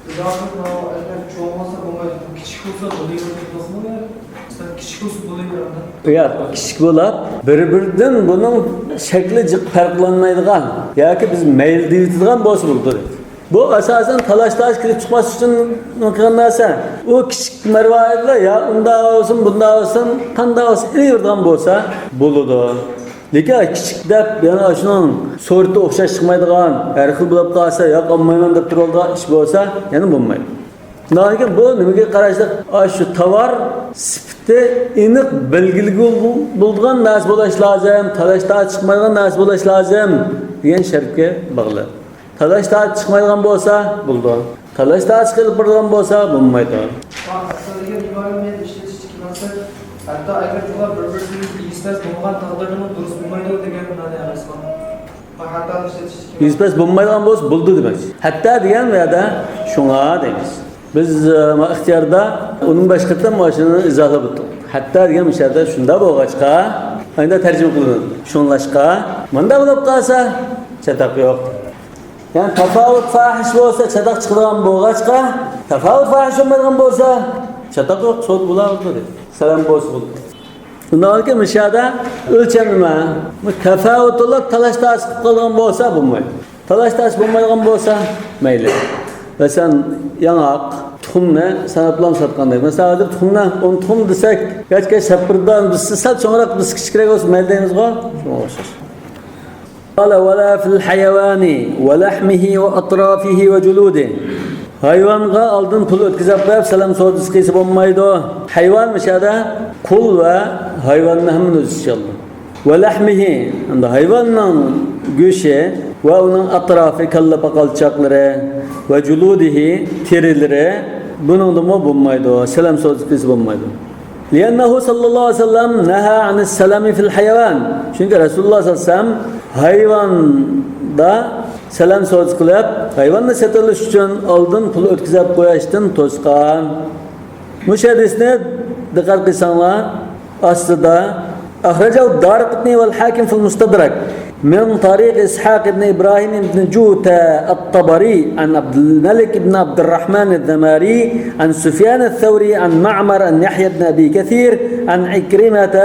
ئىزاھاتنىڭ ئەگەر چوڭ بولسا بولمايدۇ، كىچىك بولسا بولىۋېرىدۇ، توقمۇ يا؟ مەسىلەن، كىچىك بولسا بولىۋېرىدۇ. ياق، كىچىك بولاپ، بىر-بىرىدىن بۇنىڭ شەكلى جىق پەرقلەنمەيدىغان ياكى بىز مەيلى دېيىۋېتىدىغان بولسا بولىدۇ. بۇ ئاساسەن تالاش-تارتىش كېلىپ چىقماس ئۈچۈن قىلغان نەرسە. ئۇ كىچىك مەرۋايىتلار يا ئۇنداق بولسۇن، بۇنداق بولسۇن، قانداق بولسا ئېلىۋېرىدىغان بولسا بولىدۇ. لېكىن كىچىك دەپ يەنە شۇنىڭ سورتى ئوخشاش چىقمايدىغان، ھەر خىل بولۇپ قالسا، ياق، ئالمايمەن دەپ تۇرۇۋالىدىغان ئىش بولسا يەنە بولمايدۇ. لېكىن بۇ نېمىگە قاراشلىق؟ ئاشۇ تاۋار سۈپىتى ئېنىق بەلگىلىگىلى بولىدىغان نەرسە بولۇش لازىم، تالاش-تارتىش چىقمايدىغان نەرسە بولۇش لازىم دېگەن شەرتكە باغلىق. تالاش-تارتىش چىقمايدىغان بولسا بولىدۇ. تالاش-تارتىش قىلىپ بېرىدىغان بولسا بولمايدۇ. ھەتتا دېگەن ئىبارىنى مەن ئىشلىتىشتىكى مەقسەت، ھەتتا ئەگەر بۇلار بىر-بىرسىنى ئېگىز-پەس بولغان تەقدىردىمۇ دۇرۇس بولمايدۇ دېگەن مەنە ئەمەسمۇ؟ ھەتتا ئىشلىتىشتىكى ئېگىز-پەس بولمايدىغان بولسا بولىدۇ دېمەكچى. ھەتتا دېگەن بۇ يەردە شۇڭا دەيمىز. بىز، ئە، ما ئىختىياردا ئۇنىڭ باشقا قېتىم ماشىنىنى ئىزاھلاپ ئۆتتۇق. ھەتتا دېگەن مۇشۇ يەردە شۇنداق بولغاچقا، ئەمدى تەرجىمە قىلىدۇ. شۇڭلاشقا، مۇنداق بولۇپ قالسا، چاتاق يوق. يەنى تاپاۋۇت پاھىش بولسا، چاتاق چىقىدىغان بولغاچقا، تاپاۋۇت پاھىش بولمايدىغان بولسا، چاتاق يوق، سودا بولاۋېرىدۇ. سالام بولسا بولىدۇ. شۇنداق ئىكەن، مۇشۇ يەردە ئۆلچەم نېمە؟ بۇ تاپاۋۇت بولۇپ، تالاش-تارتىش قىلىپ قالغان بولسا بولمايدۇ. تالاش-تارتىش بولمايدىغان بولسا مەيلى. مەسىلەن، ياڭاق، تۇخۇمنى ساناپلا ساتقاندەك. مەسىلەن، ھازىر تۇخۇمنى ئون تۇخۇم دېسەك، ياكى سەپپىردان بىرسى سەل چوڭراق، بىرسى كىچىكرەك بولسا مەيلى دەيمىزغۇ؟ شۇڭا ئوخشاش. قال: ولا في الحيوان ولحمه وأطرافه وجلوده. ھايۋانغا ئالدىن پۇل ئۆتكۈزۈپ قويۇپ سالام سودىسى قىلسا بولمايدۇ. ھايۋان مۇشۇ يەردە قۇل ۋە ھايۋاننى ھەممىنى ئۆز ئىچىگە ئالىدۇ. ولحمه، ئەمدى ھايۋاننىڭ گۆشى ۋە ئۇنىڭ ئەتراپى، كاللا پاقالچاقلىرى ۋە جۇلۇدىھى، تېرىلىرى، بۇنىڭدىمۇ بولمايدۇ، سالام سودىسى قىلسا بولمايدۇ. لأنه صلى الله عليه وسلم نهى عن السلام في الحيوان. چۈنكى رەسۇلۇللاھ سەللەللاھۇ ئەلەيھى ۋەسەللەم ھايۋاندا سالام سودىسى قىلىپ، ھايۋاننى سېتىۋېلىش ئۈچۈن ئالدىن پۇل ئۆتكۈزۈپ قويۇشتىن توسقان. مۇشۇ ھەدىسنى دىققەت قىلساڭلار، ئاستىدا: أخرجه الدارقطني والحاكم في المستدرك من طريق إسحاق بن إبراهيم بن جوتة الطبري عن عبد الملك بن عبد الرحمن الذماري عن سفيان الثوري عن معمر عن يحيى بن أبي كثير عن عكرمة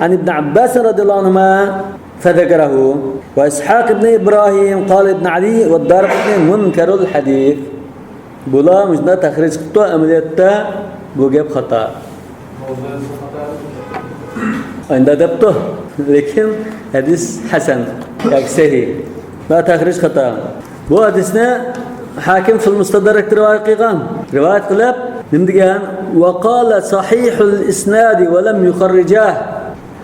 عن ابن عباس رضي الله عنهما فذكره، وإسحاق بن إبراهيم قال ابن عدي والدارقطني منكر الحديث. بۇلار مۇشۇنداق تەخرىج قىپتۇ، ئەمەلىيەتتە بۇ گەپ خاتا. ئايندا دەپتۇ، لېكىن ھەدىس ھەسەن ياكى سەھىھ. بۇ تەخرىج خاتا. بۇ ھەدىسنى ھاكىم فىل مۇستەدرەكتە رىۋايەت قىلغان. رىۋايەت قىلىپ نېمە دېگەن؟ وقال صحيح الإسناد ولم يخرجاه.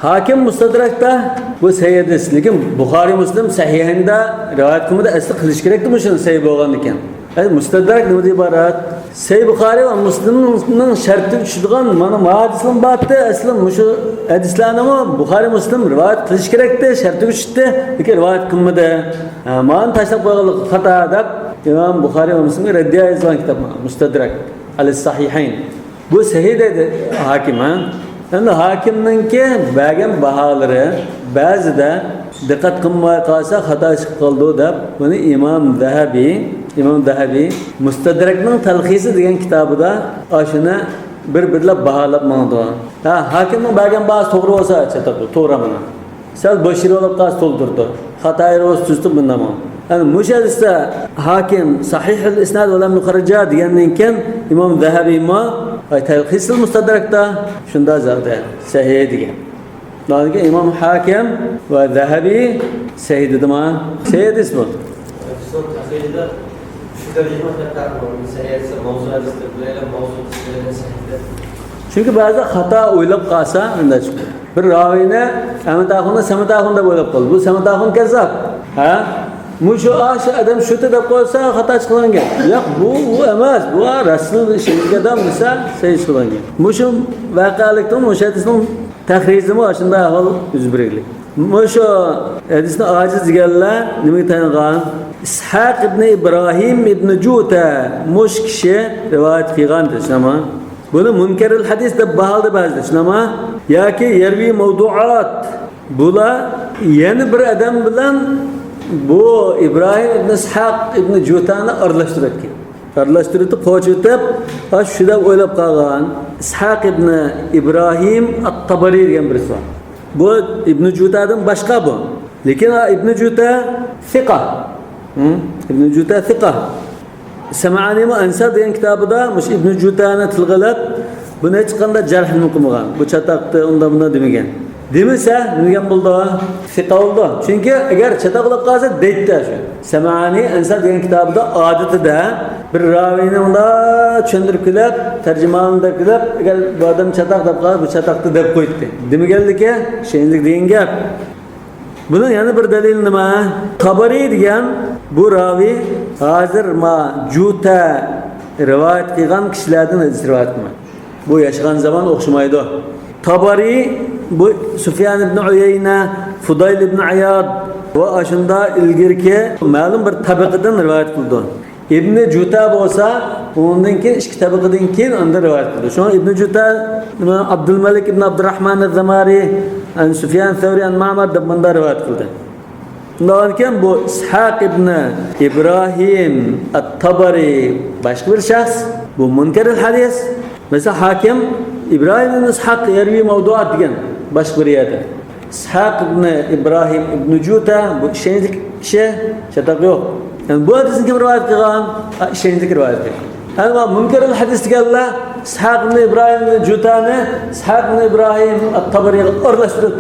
ھاكىم مۇستەدرەكتە بۇ سەھىھ ھەدىس، لېكىن بۇخارىي، مۇسلىم سەھىھەيندە رىۋايەت قىلمىدى، ئەسلى قىلىش كېرەكتى مۇشۇنى سەھىھ بولغاندىكىن. ئەي، مۇستەدرەك نېمىدىن ئىبارەت؟ سەھىھ بۇخارىي ۋە مۇسلىمنىڭ شەرتىگە چۈشىدىغان مانا ما ھەدىسلىرى بارتى، ئەسلى مۇشۇ ھەدىسلەرنىمۇ بۇخارىي، مۇسلىم رىۋايەت قىلىش كېرەكتى، شەرتىگە چۈشتى، لېكىن رىۋايەت قىلمىدى. ھە، مانى تاشلاپ قويغانلىقى خاتا دەپ ئىمام بۇخارىي ۋە مۇسلىمغا رەددىيە يازغان كىتاب مۇستەدرەك ئەلەس سەھىھەين. بۇ سەھىھ دەيدۇ ھاكىم، ھە؟ ئەمدى ھاكىمنىڭكى بەرگەن باھالىرى بەزىدە دىققەت قىلماي قالسا خاتا چىقىپ قالىدۇ دەپ، بۇنى ئىمام زەھەبى، ئىمام زەھەبى مۇستەدرەكنىڭ تەلخىسى دېگەن كىتابىدا ئاشۇنى بىر-بىرلەپ باھالاپ ماڭىدۇ. ھە، ھاكىمنىڭ بەرگەن باھاسى توغرا بولسا چاتاق، توغرا مانا. سەل بوشىرىۋالاپ قالسا تولدۇرىدۇ. خاتا يېرى بولسا تۈزىتىپ مۇنداق ماڭىدۇ. يەنى مۇشۇ ھەدىستە ھاكىم سەھىھۇل ئىسناد ۋە لەم يۇخەررىجا دېگەندىن كېيىن ئىمام زەھەبىمۇ، ئاي، تەلخىسۇل مۇستەدرەكتە شۇنداق زادى سەھىھ دېگەن. ئاندىن كېيىن ئىمام ھاكىم ۋە زەھەبى سەھىھ دېدىما؟ سەھىھ ھەدىس بۇ. شۇ دەرىجىدە خاتا بولمىسا، مەۋزۇ ھەدىس دەپ بىلەيلى، مەۋزۇ دەپ بىلەيلى، سەھىھ دەپ. چۈنكى بەزىدە خاتا ئويلاپ قالسا، مۇنداق چىقىدۇ. بىر راۋىنى ئەمەتئاخۇننى سەمەتئاخۇن دەپ ئويلاپ قالدى. بۇ سەمەتئاخۇن كەززاپ. ھە؟ مۇشۇ ئاشۇ ئادەم شۇتى دەپ قويسا، خاتا چىقىدىغان گەپ. ياق، بۇ، ئۇ ئەمەس. بۇ رەسۇل شېھىت ئادەم دېسە، سەھىھ چىقىدىغان گەپ. مۇشۇ ۋەقەلىكتىن مۇشۇ ھەدىسنىڭ تەخرىجىمۇ ئاشۇنداق ئەھۋال يۈز بېرىگلىك. مۇشۇ ھەدىسنى ئاجىز دېگەنلەر نېمىگە تايانغان؟ ئىسھاق ئىبنى ئىبراھىم ئىبنى جۇتە، مۇشۇ كىشى رىۋايەت قىلغان دېسەم، بۇنى مۇنكەرىل ھەدىس دەپ باھالىدى بەزىلەر، شۇنداقمۇ؟ ياكى يەرۋى مەۋدۇئات. بۇلار يەنە بىر ئادەم بىلەن بۇ ئىبراھىم ئىبنى ئىسھاق ئىبنى جۇتانى ئارىلاشتۇرۇۋەتكەن. ئارىلاشتۇرۇۋېتىپ، قوچۇۋېتىپ، ھە، شۇ دەپ ئويلاپ قالغان ئىسھاق ئىبنى ئىبراھىم ئەت-تابارى دېگەن بىرسى بار. بۇ ئىبنى جۇتادىن باشقا بۇ. لېكىن ئىبنى جۇتا سىقا. ھە؟ ئىبنى جۇتا سىقا. سەمئانىمۇ ئەنسار دېگەن كىتابىدا مۇشۇ ئىبنى جۇتانى تىلغا ئېلىپ، بۇنى ھېچقانداق جەرھنى قىلمىغان. بۇ چاتاقتى، ئۇنداق، بۇنداق دېمىگەن. دېمىسە، نېمە دېگەن بولىدۇ؟ سىقا بولىدۇ. چۈنكى ئەگەر چاتاق بولۇپ قالسا، دەيتتى شۇ. سەمئانى ئەنسار دېگەن كىتابىدا ئادىتىدە بىر راۋىنى ئۇنداق چۈشەندۈرۈپ كېلىپ، تەرجىمانى دەپ كېلىپ، ئەگەر بۇ ئادەم چاتاق دەپ قالسا، بۇ چاتاقتى دەپ قويدى. دېمىگەنلىكى، شۇنىڭلىق دېگەن گەپ. بۇنىڭ يەنە بىر دەلىلى نېمە؟ تابارى دېگەن بۇ راۋى ھازىر ما جۇتە رىۋايەت قىلغان كىشىلەردىن ھەدىس رىۋايەت قىلمايدۇ. بۇ ياشىغان زامان ئوخشىمايدۇ. تابارى بۇ سۇفيان ئىبن ئۇيەينە، فۇدايل ئىبن ئىياد ۋە ئاشۇندا ئىلگىرىكى مەلۇم بىر تەبىقىدىن رىۋايەت قىلىدۇ. ئىبنى جۇتا بولسا، ئۇنىڭدىن كېيىن ئىككى تەبىقىدىن كېيىن ئاندىن رىۋايەت قىلىدۇ. شۇڭا ئىبنى جۇتا، ئابدۇلمەلىك ئىبن ئابدۇرراھمان ئەز-زامارى، ئەن سۇفيان سەۋرى، ئەن مەمەر دەپ مۇنداق رىۋايەت قىلدى. شۇنداق ئىكەن، بۇ ئىسھاق ئىبنى ئىبراھىم ئەت-تابارى باشقا بىر شەخس، بۇ مۇنكەرىل ھەدىس. مەسىلەن، ھاكىم ئىبراھىم ئىبن ئىسھاق يەرۋى مەۋدۇئات دېگەن باشقا بىر يەردە. ئىسھاق ئىبنى ئىبراھىم ئىبنى جۇتا، بۇ ئىشەنچلىك كىشى، چاتاق يوق. يەنى بۇ ھەدىسنى كىم رىۋايەت قىلغان؟ ھە، ئىشەنچلىك رىۋايەت قىلغان. ئەمما مۇنكەرىل ھەدىس دېگەنلەر ئىسھاق ئىبنى ئىبراھىم ئىبنى جۇتانى ئىسھاق ئىبنى ئىبراھىم ئەت-تابارىغا ئارىلاشتۇرۇپ،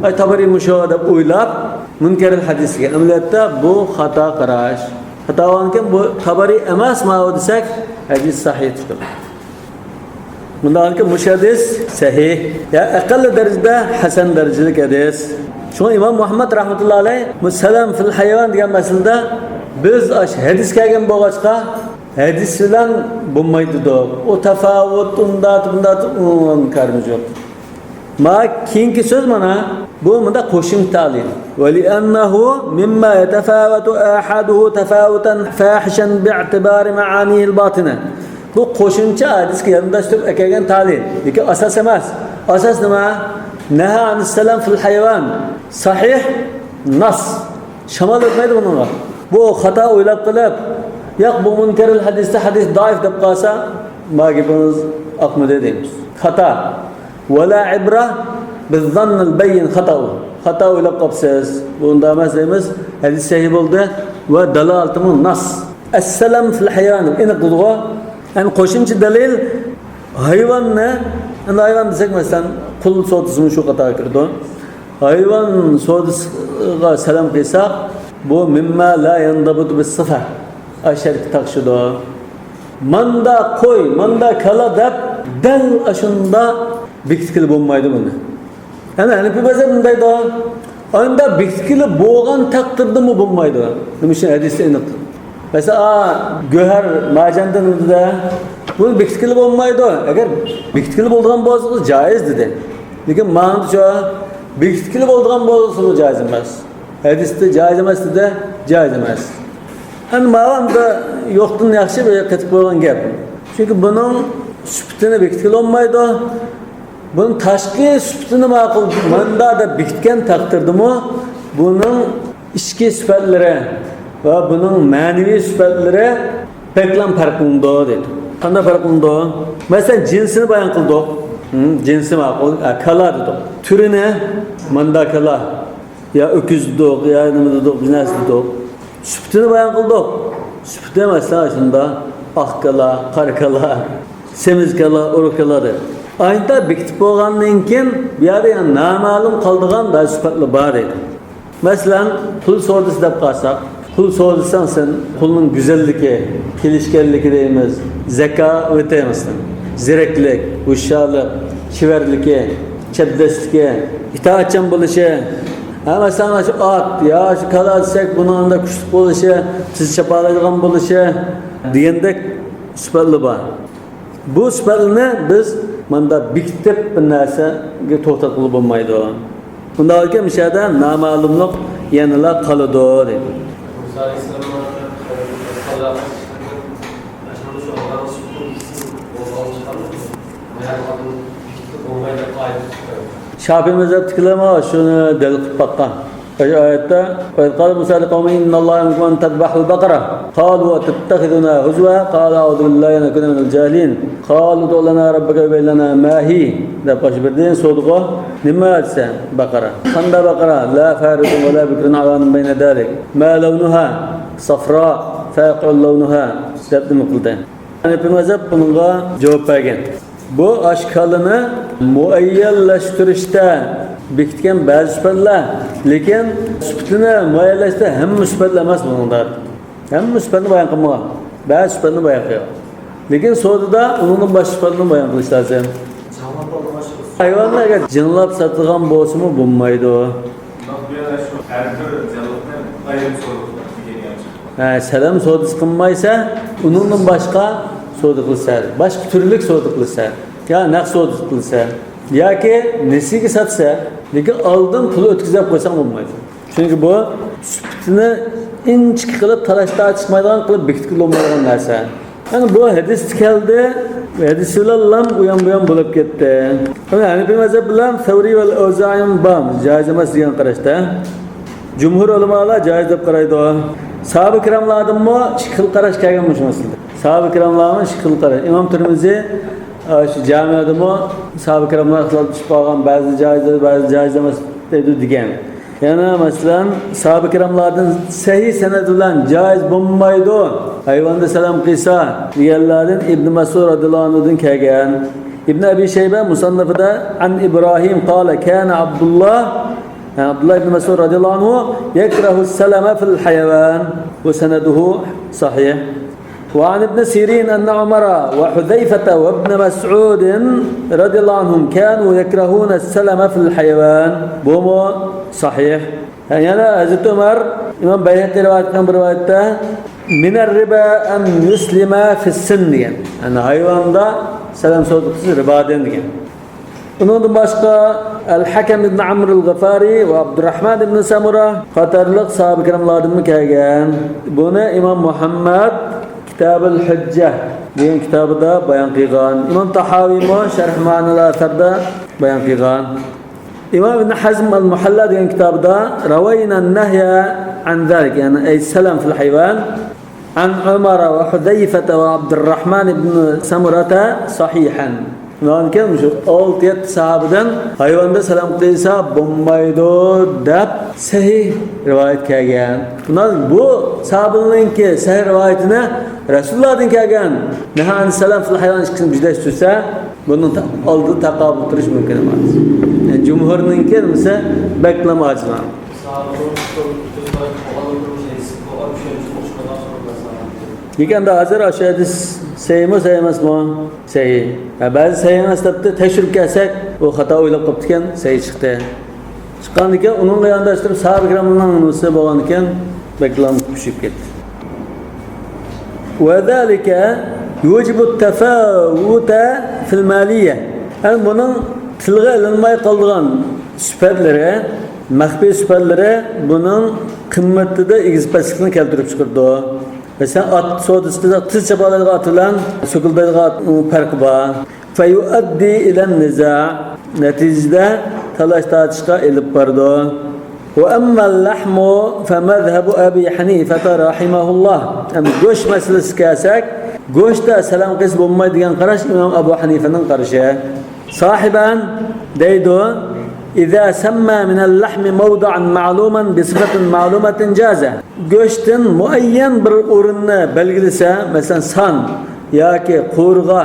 ئاي، تابارى مۇشۇ دەپ ئويلاپ، مۇنكەرىل ھەدىس دېگەن. ئەمەلىيەتتە بۇ خاتا قاراش. خاتا بولغانكەن، بۇ تابارى ئەمەس ماۋۇ دېسەك، ھەدىس سەھىھ تۇتۇلىدۇ. بۇنداق بولغانكەن، مۇشۇ ھەدىس سەھىھ. يا ئەقەللى دەرىجىدە ھەسەن دەرىجىلىك ھەدىس. شۇڭا ئىمام مۇھەممەد رەھمەتۇللا ئەلەيھ بۇ سەلەم فىل ھەيۋان دېگەن مەسىلىدە، بىز ئاشۇ ھەدىس كەلگەن بولغاچقا، ھەدىس بىلەن بولمايدۇ دېدۇق. ئۇ تەپاۋۇت، ئۇنداق، بۇنداق، ئۇنىڭ كارىمىز يوق. ما كېيىنكى سۆز مانا، بۇ مۇنداق قوشۇمچە تەلىل. ولأنه مما يتفاوت آحاده تفاوتا فاحشا باعتبار معانيه الباطنة. بۇ قوشۇمچە ھەدىسكە يانداشتۇرۇپ ئەكەلگەن تەلىل. لېكىن ئاساس ئەمەس. ئاساس نېمە؟ نهى عن السلام في الحيوان. سەھىھ نەس. شامال ئۆتمەيدۇ بۇنىڭغا. بۇ خاتا ئويلاپ قېلىپ، ياق، بۇ مۇنكەرىل ھەدىستە ھەدىس زەئىپ دەپ قالسا، ما گېپىڭىز ئاقمىدى دەيمىز. خاتا. ولا عبرة بالظن البين، خاتا ئۇ. خاتا ئويلاپ قاپسىز. بۇ ئۇنداق ئەمەس دەيمىز. ھەدىس سەھىھ بولدى ۋە دالالىتىمۇ نەس. ئەسسەلام فىل ھەيۋان دەپ ئېنىق دېدىغۇ. يەنى قوشۇمچە دەلىل، ھايۋاننى، ئەمدى ھايۋان دېسەك، مەسىلەن، قۇل سودىسىمۇ شۇ قاتارغا كىرىدۇ. ھايۋان سودىسىغا سەلام قىلساق، بۇ مىمما لا يەنزەبىتۇ بىس سىفە. ئاشۇ يەرگە تاقىشىدۇ. ماندا قوي، ماندا كالا دەپ، دەل ئاشۇندا بېكىتكىلى بولمايدۇ بۇنى. يەنى ھەنىپىي مەزھەپ مۇنداق دەيدۇ، ئاندا بېكىتكىلى بولغان تەقدىردىمۇ بولمايدۇ. نېمە ئۈچۈن؟ ھەدىستە ئېنىق. مەسىلەن، ئا، گۆھەر، مەرجاندا نېمىدە؟ بۇنى بېكىتكىلى بولمايدۇ. ئەگەر بېكىتكىلى بولىدىغان بولسا، جائىز دېدى. لېكىن مانىدىچۇ؟ بېكىتكىلى بولىدىغان بولسىمۇ جائىز ئەمەس. ھەدىستە جائىز ئەمەس دېدى، جائىز ئەمەس. ئەمدى ماۋۇ ئەمدى يوقتىن ياخشى بىر قېتىپ قويغان گەپ. چۈنكى بۇنىڭ سۈپىتىنى بېكىتكىلى بولمايدۇ. بۇنىڭ تاشقى سۈپىتىنى ماقۇل، ماندا دەپ بېكىتكەن تەقدىردىمۇ، بۇنىڭ ئىچكى سۈپەتلىرى ۋە بۇنىڭ مەنىۋى سۈپەتلىرى بەكلا پەرقلىنىدۇ دەيدۇ. قانداق پەرقلىنىدۇ؟ مەسىلەن، جىنسىنى بايان قىلدۇق. ھىم، جىنسى ماقۇل، ئە، كالا دېدۇق. تۈرىنى، ماندا كالا، يا ئۆكۈز دېدۇق، يا نېمە دېدۇق، بىر نەرسە دېدۇق. سۈپىتىنى بايان قىلدۇق. سۈپىتى، مەسىلەن، شۇندا ئاق كالا، قارا كالا، سېمىز كالا، ئورۇق كالا دەپ. ئايتا بېكىتىپ بولغاندىن كېيىن، بۇ يەردە يەنە نامەلۇم قالىدىغان بەزى سۈپەتلەر بار دەيدۇ. مەسىلەن، پۇل سودىسى دەپ قالساق، پۇل سودىساڭ سەن، پۇلنىڭ گۈزەللىكى، كېلىشكەنلىكى دەيمىز، زاكاۋىتى مەسىلەن، زېرەكلىك، ھوشيارلىق، چېۋەرلىكى، چەبدەسلىكى، ئىتائەتچان بولۇشى، ھە، مەسىلەن، شۇ ئات يا شۇ كالا دېسەك، بۇنىڭ ئانداق كۈچلۈك بولۇشى، تېز چاپالايدىغان بولۇشى دېگەندەك سۈپەتلەر بار. بۇ سۈپەتلىرىنى بىز ماندا بېكىتىپ بىر نەرسىگە توختاتقىلى بولمايدۇ. ئۇنداق ئىكەن، مۇشۇ يەردە نامەلۇملۇق يەنىلا قالىدۇ دەيدۇ. مۇسا ئەلەيھىسسالام شاپىئىي مەزھەپتىكىلەرمۇ شۇنى دەلىل قىلىپ باققان. ئايەتتە، «وإذ قال موسى لقومه إن الله يأمركم أن تذبحوا بقرة قالوا أتتخذنا هزوا قال أعوذ بالله أن أكون من الجاهلين قالوا ادع لنا ربك يبين لنا ما هي» دەپ باشلىۋەردى. سورىدىغۇ، نېمە دېسە، بەقەرە. قانداق بەقەرە؟ لا فارض ولا بكر عوان بين ذلك ما لونها صفراء فاقع لونها دەپ نېمە قىلدى؟ ھەنەفىي مەزھەپ بۇنىڭغا جاۋاب بەرگەن. بۇ ئاشۇ كالىنى مۇئەييەنلەشتۈرۈشتە بېكىتكەن بەزى سۈپەتلەر، لېكىن سۈپىتىنى مۇئەييەنلەشتۈرۈشتە ھەممە سۈپەتلەر ئەمەس بۇنىڭدا. ھەممە سۈپەتنى بايان قىلمىغان. بەزى سۈپەتنى بايان قىلغان. لېكىن سودىدا ئۇنىڭدىن باشقا سۈپەتنى بايان قىلىش لازىم. ھايۋاننى ئەگەر جىڭلاپ ساتىدىغان بولسىمۇ بولمايدۇ. ھە، سەلەم سودىسى قىلمايسەن، ئۇنىڭدىن باشقا سودا قىلىسەن، باشقا تۈرلۈك سودا قىلىسەن، يا نەق سودىسى قىلىسەن، ياكى نېسىگە ساتىسەن، لېكىن ئالدىن پۇل ئۆتكۈزۈپ قويساڭ بولمايدۇ. چۈنكى بۇ سۈپىتىنى ئىنچىكە قىلىپ، تالاش تارتىشمايدىغان قىلىپ بېكىتكىلى بولمايدىغان نەرسە. يەنى بۇ ھەدىستە كەلدى، ھەدىس بىلەنلا ئۇيان بۇيان بولۇپ كەتتى. يەنى ھەنەفىي مەزھەپ بىلەن سەۋرىي ۋە ئەۋزائىيمۇ بار جايىز ئەمەس دېگەن قاراشتا. جۇمھۇر ئۆلىمالار جايىز دەپ قارايدۇ. ساھابە كىراملاردىنمۇ ئىككى خىل قاراش كەلگەن مۇشۇ مەسىلىدە. ساھابە كىراملارمۇ ئىككى خىل قاراش. ئىمام تىرمىزى، ئە، شۇ جامىدىمۇ ساھابە كىراملار ئىختىلاپلىشىپ قالغان، بەزى جايىز، بەزى جايىز ئەمەس دەيدۇ دېگەن. يەنە مەسىلەن، ساھابە كىراملاردىن سەھىھ سەنەد بىلەن جايىز بولمايدۇ، ھايۋاندا سالام قىلسا دېگەنلەردىن ئىبن مەسئۇد رەزىياللاھۇ ئەنھۇدىن كەلگەن. ئىبن ئەبى شەيبە مۇسەننىفىدە عن ئىبراھىم قال كان عبد الله، يەنى ئابدۇللا ئىبن مەسئۇد رەزىياللاھۇ ئەنھۇ يەكرەھۇ سەلەمە فىل ھەيۋان. ۋە سەنەدۇھۇ سەھىھ. وعن ابن سيرين أن عمر وحذيفة وابن مسعود رضي الله عنهم كانوا يكرهون السلم في الحيوان. بۇمۇ سەھىھ. يەنە ھەزرىتى ئۆمەر، ئىمام بەيھەقى رىۋايەت قىلغان بىر رىۋايەتتە، من الربا أن يسلم في السن دېگەن. يەنى ھايۋاندا سەلەم سودا قىلسا رىبادىن دېگەن. ئۇنىڭدىن باشقا ئەل-ھەكەم ئىبن ئەمر ئەل-غىفارى ۋە ئابدۇرراھمان ئىبن سەمۇرە قاتارلىق ساھابە كىراملاردىنمۇ كەلگەن. بۇنى ئىمام مۇھەممەد كىتابۇل ھۇججە دېگەن كىتابىدا بايان قىلغان. ئىمام تاھاۋىمۇ شەرھ مەئانىل ئاساردا بايان قىلغان. ئىمام ئىبن ھەزم ئەل-مۇھەللا دېگەن كىتابىدا رەۋەينا نەھيە ئەن زالىك، يەنى ئەي سەلەم فىل ھەيۋان، عن عمر وحذيفة وعبد الرحمن بن سمرة صحيحا. ئۇنىڭدىن كېيىن مۇشۇ ئالتە يەتتە ساھابىدىن ھايۋاندا سالام قىلسا بولمايدۇ دەپ سەھىھ رىۋايەت كەلگەن. بۇنىڭ، بۇ ساھابىنىڭكى سەھىھ رىۋايىتىنى رەسۇلۇللادىن كەلگەن نەھى ئەن سەلام فىل ھەيۋان ئىككىسىنى بىرلەشتۈرسە، بۇنىڭ تا-، ئالدىدا تاقابىل تۇرۇش مۇمكىن ئەمەس. يەنى جۇمھۇرنىڭكى نېمىسى بەكلا ئاجىز. لېكىن ئەمدى ھازىر ئاشۇ ھەدىس سەھىھمۇ، سەھىھ ئەمەسمۇ؟ سەھىھ. ھە، بەزى سەھىھ ئەمەس دەپتۇ، تەكشۈرۈپ كەلسەك، ئۇ خاتا ئويلاپ قاپتىكەن، سەھىھ چىقتى. چىققاندىكىن ئۇنىڭغا يانداشتۇرۇپ ساھابە كىرامنىڭ نېمىسى بولغاندىكىن، بەكلا كۈچىيىپ كەتتى. وذلك يوجب التفاوت في المالية. يەنى بۇنىڭ تىلغا ئېلىنماي قالىدىغان سۈپەتلىرى، مەخپىي سۈپەتلىرى بۇنىڭ قىممىتىدە ئېگىز-پەسلىكنى كەلتۈرۈپ چىقىرىدۇ. مەسىلەن، ئات سودىسىدا تېز چاپالايدىغان ئات بىلەن سوكۇلدايدىغان ئات، ئۇنىڭ پەرقى بار. فيؤدي إلى النزاع، نەتىجىدە تالاش-تارتىشقا ئېلىپ بارىدۇ. وأما اللحم فمذهب أبي حنيفة رحمه الله. ئەمدى گۆش مەسىلىسىگە كەلسەك، گۆشتە سالام قىلسا بولمايدۇ دېگەن قاراش ئىمام ئەبۇ ھەنىفەنىڭ قارىشى. صاحبان دەيدۇ، إذا سمى من اللحم موضعا معلوما بصفة معلومة جاز. گۆشتىن مۇئەييەن بىر ئورۇننى بەلگىلىسە، مەسىلەن، سان ياكى قورغا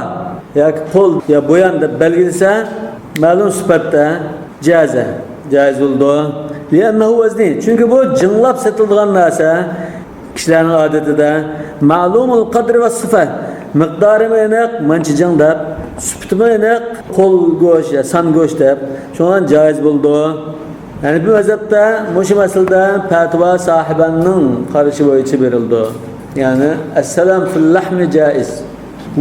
ياكى قول يا بۇيان دەپ بەلگىلىسە، مەلۇم سۈپەتتە جازە، جايىز بولىدۇ. لأنه وزني، چۈنكى بۇ جىڭلاپ سېتىلىدىغان نەرسە. كىشىلەرنىڭ ئادىتىدە مەلۇمۇل قەدرى ۋە سىفە، مىقدارىمۇ ئېنىق، مانچە جىڭ دەپ، سۈپىتىمۇ ئېنىق، قول گۆش، سان گۆش دەپ، شۇڭا جايىز بولىدۇ. ھەنىفىي مەزھەپتە مۇشۇ مەسىلىدە پەتىۋا ساھىبەننىڭ قارىشى بويىچە بېرىلىدۇ. يەنى، ئەسسەلام فىل لەھمى جائىز.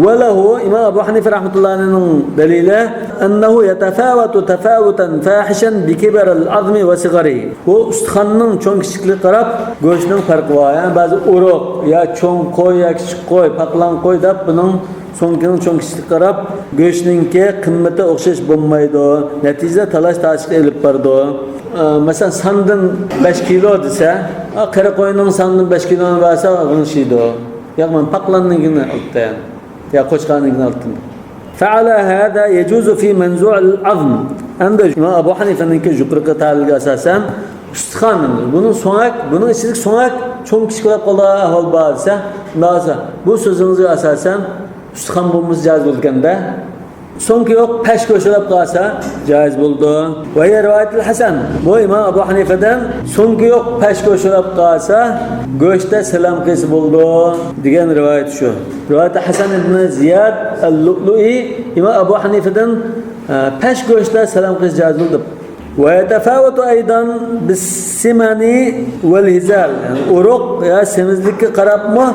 ۋە لەھۇ، ئىمام ئەبۇ ھەنىفە رەھمەتۇللاھىنىڭ دەلىلى، ئەننەھۇ يەتەفاۋەتۇ تەفاۋۇتەن فاھىشەن بىكىبەرىل ئەزمى ۋە سىغەرىھى. بۇ ئۇستىخاننىڭ چوڭ كىچىكلىكىگە قاراپ گۆشنىڭ پەرقى بار. يەنى بەزى ئۇرۇق، يا چوڭ قوي، يا كىچىك قوي، پاقلان قوي دەپ بۇنىڭ سۆڭىكىنىڭ چوڭ كىچىكلىكىگە قاراپ گۆشنىڭكى قىممىتى ئوخشاش بولمايدۇ. نەتىجىدە تالاش تارتىشقا ئېلىپ بارىدۇ. ئە، مەسىلەن، ساندىن بەش كىلو دېسە، ئا، قېرى قوينىڭ ساندىن بەش كىلونى بەرسە غىڭشىيدۇ. ياق، مەن پاقلاننىڭكىنى ئالدىم. يا قوچقارنىڭكىنى ئالدىم. فعلى هذا يجوز في منزوع العظم. ئەمدى ئىمام ئەبۇ ھەنىفەنىڭكى يۇقىرىقى تەلىلگە ئاساسەن، ئۇستىخان، بۇنىڭ سۆڭەك، بۇنىڭ ئىچىدىكى سۆڭەك چوڭ كىچىك بولۇپ قالىدىغان ئەھۋال بار دېسە، ئۇنداق بولسا، بۇ سۆزىڭىزگە ئاساسەن، ئۇستىخان بولمىسا جايىز بولىدىكەن-دە. سۆڭىكى يوق پەش گۆش بولۇپ قالسا جايىز بولىدۇ. ۋە رىۋايەتۇل ھەسەن، بۇ ئىمام ئەبۇ ھەنىفەدىن سۆڭىكى يوق پەش گۆش بولۇپ قالسا گۆشتە سەلەم قىلسا بولىدۇ دېگەن رىۋايەت شۇ. رىۋايەت ھەسەن ئىبن زىياد ئەل-لۇئلۇئى ئىمام ئەبۇ ھەنىفەدىن، ئە، پەش گۆشتە سەلەم قىلسا جايىز بولىدۇ. ۋە يەتەفاۋەتۇ ئەيدەن بىسسىمەنى ۋەل ھىزال. يەنى ئۇرۇق يا سېمىزلىككە قاراپمۇ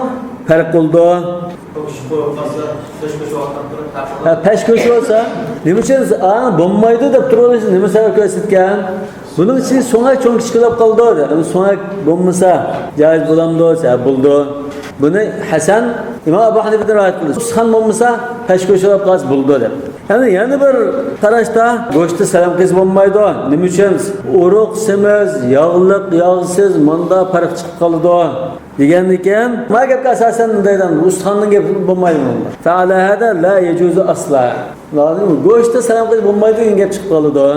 پەرق قىلىدۇ. ھە، پەش گۆشى بولسا، نېمە ئۈچۈن، ئا، بولمايدۇ دەپ تۇرۇۋېلىش نېمە سەۋەب كۆرسەتكەن؟ بۇنىڭ ئىچى سۆڭەك چوڭ كىچىك بولۇپ قالىدۇ دەپ. سۆڭەك بولمىسا جايىز بولامدۇ؟ ھە، بولىدۇ. بۇنى ھەسەن ئىمام ئەبۇ ھەنىفەدىن رىۋايەت قىلدى. ئۇستىخان بولمىسا پەش گۆشى بولۇپ قالسا بولىدۇ دەپ. يەنى يەنە بىر قاراشتا گۆشتە سەلەم قىلسا بولمايدۇ. نېمە ئۈچۈن؟ ئۇرۇق سېمىز، ياغلىق ياغسىز، ماندا پەرق چىقىپ قالىدۇ. دېگەندىكىن، ما گەپكە ئاساسەن دەيدۇ، ئۇستىخاننىڭ گېپى بولمايدۇ بۇندا. فعلى هذا لا يجوز أصلا. لازىم، گۆشتە سەلەم قىلىش بولمايدۇ دېگەن گەپ چىقىپ قالىدۇ.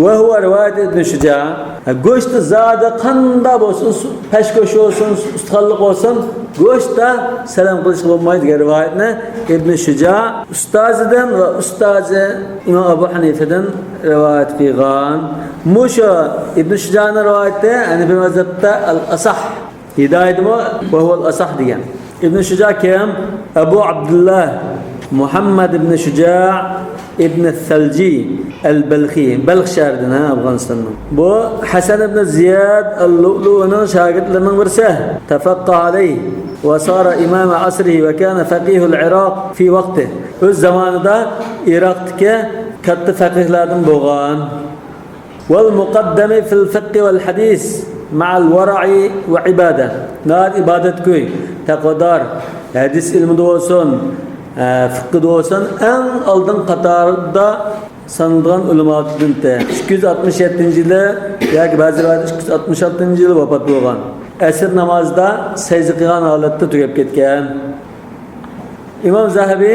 وهو رواية ابن شجاع. ھە، گۆشتە زادى قانداق بولسۇن، سۇ-، پەش گۆش بولسۇن، ئۇستىخانلىق بولسۇن، گۆشتە سەلەم قىلىشقا بولمايدۇ دېگەن رىۋايەتنى ئىبن شۇجا ئۇستازىدىن ۋە ئۇستازى ئىمام ئەبۇ ھەنىفىدىن رىۋايەت قىلغان. مۇشۇ ئىبن شۇجانىڭ رىۋايىتى ھەنىفىي مەزھەپتە ئەل ئەسەھ. ھىدايىدىمۇ ۋەھۇۋەل ئەسەھ دېگەن. ئىبن شۇجا كىم؟ ئەبۇ ئابدۇللا مۇھەممەد ئىبن شۇجا ئىبن سەلجى ئەل بەلخى، بەلخ شەھىرىدىن، ھە، ئافغانىستاننىڭ. بۇ ھەسەن ئىبن زىياد ئەل لۇئلۇئىنىڭ شاگىرتلىرىنىڭ بىرسى. تەفەققەھ ئەلەيھ ۋە سارە ئىمامە ئەسرىھى ۋە كانە فەقىھۇل ئىراق فى ۋەقتىھ. ئۆز زامانىدا ئىراقتىكى كاتتا فەقىھلاردىن بولغان. ۋەل مۇقەددەمى فىل فىقھى ۋەل ھەدىس مەئەل ۋەرەئى ۋە ئىبادە. ناھايىتى ئىبادەتكۈي، تەقۋادار، ھەدىس ئىلمىدا بولسۇن، ئە، فىقھىدا بولسۇن، ئەڭ ئالدىن قاتاردا سانىلىدىغان ئۆلىمالىرىدىن. ئىككى يۈز ئاتمىش يەتتىنچى يىلى ياكى بەزى رىۋايەتتە ئىككى يۈز ئاتمىش ئالتىنچى يىلى ۋاپات بولغان. ئەسىر نامازىدا سەجدە قىلغان ھالەتتە تۈگەپ كەتكەن. ئىمام زەھەبى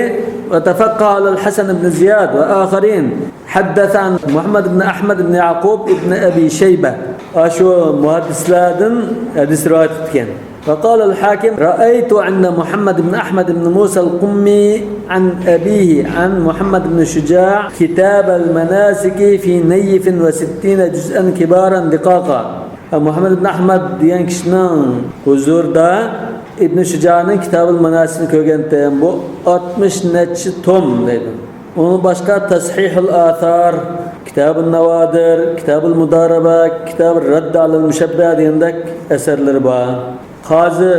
ۋە تەفەققەھ ئەلەل ھەسەن ئىبن زىياد ۋە ئاخىرىن ھەددەسە ئەن مۇھەممەد ئىبن ئەھمەد ئىبن يەئقۇب ئىبن ئەبى شەيبە. ئاشۇ مۇھەددىسلەردىن ھەدىس رىۋايەت ئېتىپتىكەن. ۋە قالەل ھاكىم رەئەيتۇ ئىندە مۇھەممەد ئىبن ئەھمەد ئىبن مۇسەل قۇممى ئەن ئەبىھى ئەن مۇھەممەد ئىبن شۇجاع كىتابەل مەناسىكى فى نەيفىن ۋە سىتتىنە جۈزئەن كىبارەن دىقاقا. مۇھەممەد ئىبن ئەھمەد دېگەن كىشىنىڭ ھۇزۇرىدا ئىبن شۇجانىڭ كىتابىل ماناسىكنى كۆرگەنتىم. بۇ ئاتمىش نەچچە توم دەيدۇ. ئۇنىڭ باشقا تەسھىھۇل ئاسار، كىتابۇن ناۋادىر، كىتابۇل مۇدارىبە، كىتابۇر رەدد ئەلەل مۇشەببە دېگەندەك ئەسەرلىرى بار. قازى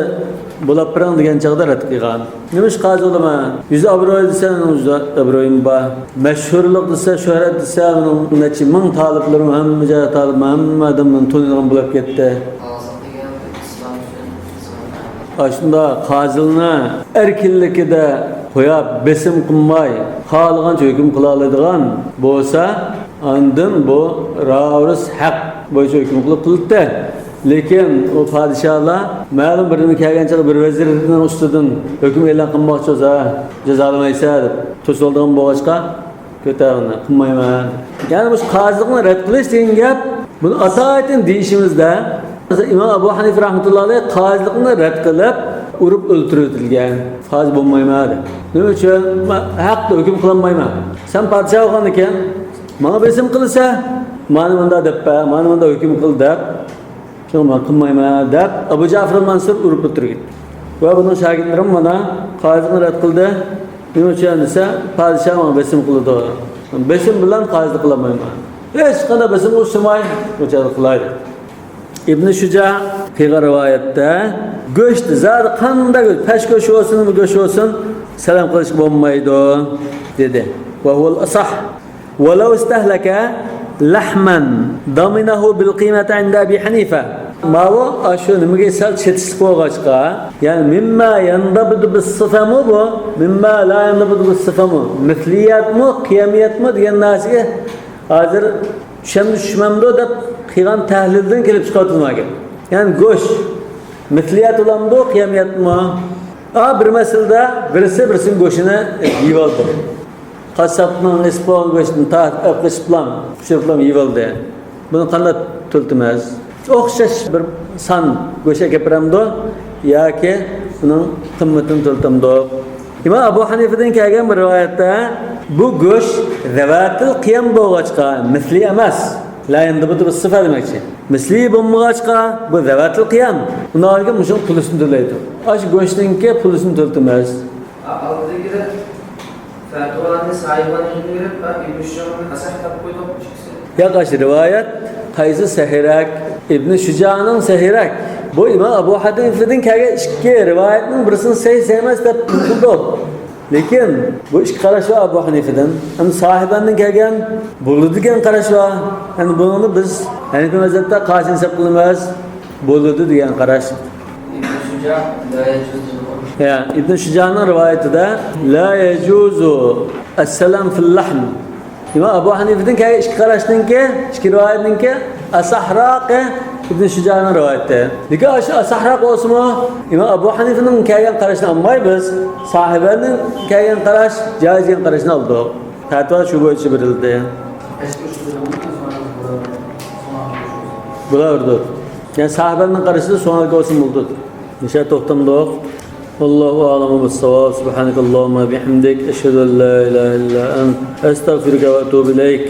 بولاپ بېرىڭ دېگەن چاغدا رەت قىلغان. نېمىش قازى بولىمەن؟ يۈز ئابروي دېسە، مېنىڭ يۈز ئابرويۇم بار. مەشھۇرلۇق دېسە، شۆھرەت دېسە، مېنىڭ نەچچە مىڭ تالىپلىرىم، ھەممە جايدا تالىپىم، ھەممە ئادەم مېنى تونۇيدىغان بولۇپ كەتتى. ئاشۇنداق قازىلىنى ئەركىنلىكىدە قويۇپ، بېسىم قىلماي، خالىغانچە ھۆكۈم قىلالايدىغان بولسا، ئاندىن بۇ راۋۇرۇس ھەق بويىچە ھۆكۈم قىلىپ قىلاتتى. لېكىن ئۇ پادىشاھلار مەلۇم بىر نېمە كەلگەن چاغدا بىر ۋەزىرنىڭ ئۈستىدىن ھۆكۈم ئېلان قىلماقچى بولسا، جازالىمايسەن دەپ توسۇلىدىغان بولغاچقا، كۆتەرگىنى قىلمايمەن. يەنى مۇشۇ قازىلىقنى رەت قىلىش دېگەن گەپ، بۇنى ئاتايىتىن دېيىشىمىزدە، مەسىلەن، ئىمام ئەبۇ ھەنىفە رەھمەتۇللاھى ئەلەيھ قازىلىقنى رەت قىلىپ، ئۇرۇپ ئۆلتۈرۈۋېتىلگەن. قازى بولمايمەن دەپ. نېمە ئۈچۈن؟ مەن ھەقتە ھۆكۈم قىلالمايمەن. سەن پادىشاھ بولغاندىكىن، ماڭا بېسىم قىلىسەن، مانا مۇنداق دەپ بەر، مانا مۇنداق ھۆكۈم قىل دەپ، يوق، مەن قىلمايمەن دەپ، ئەبۇ جەئفەر مەنسۇر ئۇرۇپ ئۆلتۈرگەن. ۋە بۇنىڭ شاگىرتلىرىمۇ مانا قازىنى رەت قىلدى. نېمە ئۈچۈن دېسە، پادىشاھ ماڭا بېسىم قىلىدۇ. بېسىم بىلەن قازىلىق قىلالمايمەن. ھېچقانداق بېسىمغا ئۇچرىماي، مۇجاھىدە قىلاي. ئىبن شۇجا قىلغان رىۋايەتتە، گۆشتە زادى قانداق گۆش، پەش گۆشى بولسۇن، نېمە گۆش بولسۇن، سەلەم قىلىشقا بولمايدۇ، دېدى. وهو الأصح. ولو استهلك لحما ضمنه بالقيمة عند أبي حنيفة. ماۋۇ ئاشۇ نېمىگە سەل چېتىشلىق بولغاچقا، يەنى مما ينضبط بالصفة مۇ بۇ؟ مما لا ينضبط بالصفة مۇ؟ مىسلىيەتمۇ، قىيامىيەتمۇ دېگەن نەرسىگە ھازىر چۈشەمدۇ، چۈشمەمدۇ دەپ قىلغان تەھلىلدىن كېلىپ چىقىۋاتىدۇ مانا گەپ. يەنى گۆش مىسلىيەت بولامدۇ، قىيامىيەتمۇ؟ ئا، بىر مەسىلىدە بىرسى بىرسىنىڭ گۆشىنى يېيىۋالدى. قاسساپنىڭ ئېسىپ بولغان گۆشىنى تارتىپ ئېلىپ قېچىپلام، پىشۇرۇپلام يېيىۋالدى. بۇنى قانداق تۆلىتىمىز؟ ئوخشاش بىر سان گۆش ئەكەپ بېرەمدۇ ياكى بۇنىڭ قىممىتىنى تۆلىتەمدۇ؟ ئىمام ئەبۇ ھەنىفىدىن كەلگەن بىر رىۋايەتتە، بۇ گۆش زەۋاتىل قىيام بولغاچقا، مىسلى ئەمەس. لا ينضبط بالصفة دېمەكچى. مىسلى بولمىغاچقا، بۇ زەۋاتىل قىيام. ئۇنداق ئىكەن، مۇشۇنىڭ پۇلىسىنى تۆلەيدۇ. ئاشۇ گۆشنىڭكى پۇلىسىنى تۆلىتىمىز. ئالدىدىكىدە فەتۋانى ساھىبانى ئىلمى بېرىپ، ئىبن شۇجانى ئەسەھ دەپ قويدۇق ئىككىسى. ياق، ئاشۇ رىۋايەت قايسى سەھىيرەك؟ ئىبن شۇجانىڭ سەھىيرەك. بۇ ئىمام ئەبۇ ھەنىفىدىن كەلگەن ئىككى رىۋايەتنىڭ بىرسىنى سەھىھ، سەھىھ ئەمەس دەپ قىلدۇق. لېكىن بۇ ئىككى قاراش بار ئەبۇ ھەنىفىدىن. ئەمدى ساھىبەندىن كەلگەن بولىدۇ دېگەن قاراش بار. ئەمدى بۇنىڭنى بىز ھەنىفىي مەزھەپتە قايسىنى ھېساب قىلىمىز؟ بولىدۇ دېگەن قاراش. يا، ئىبن شۇجانىڭ رىۋايىتىدە لا يجوز السلام في اللحم. ئىمام ئەبۇ ھەنىفىدىن كەلگەن ئىككى قاراشنىڭكى، ئىككى رىۋايەتنىڭكى ئەسەھراقى ئىبن شۇجانىڭ رىۋايىتى. لېكىن ئاشۇ ئەسەھراق بولسىمۇ، ئىمام ئەبۇ ھەنىفىنىڭ كەلگەن قاراشنى ئالماي بىز، ساھىبەنىڭ كەلگەن قاراش جائىز دېگەن قاراشنى ئالدۇق. پەتىۋا شۇ بويىچە بېرىلدى. بولىدۇ. يەنى ساھىبەنىڭ قارىشىدا سۆڭەك بولسا بولىدۇ. نىشان توختامدۇق. والله أعلم بالصواب. سبحانك اللهم وبحمدك، أشهد أن لا إله إلا أنت، أستغفرك وأتوب إليك.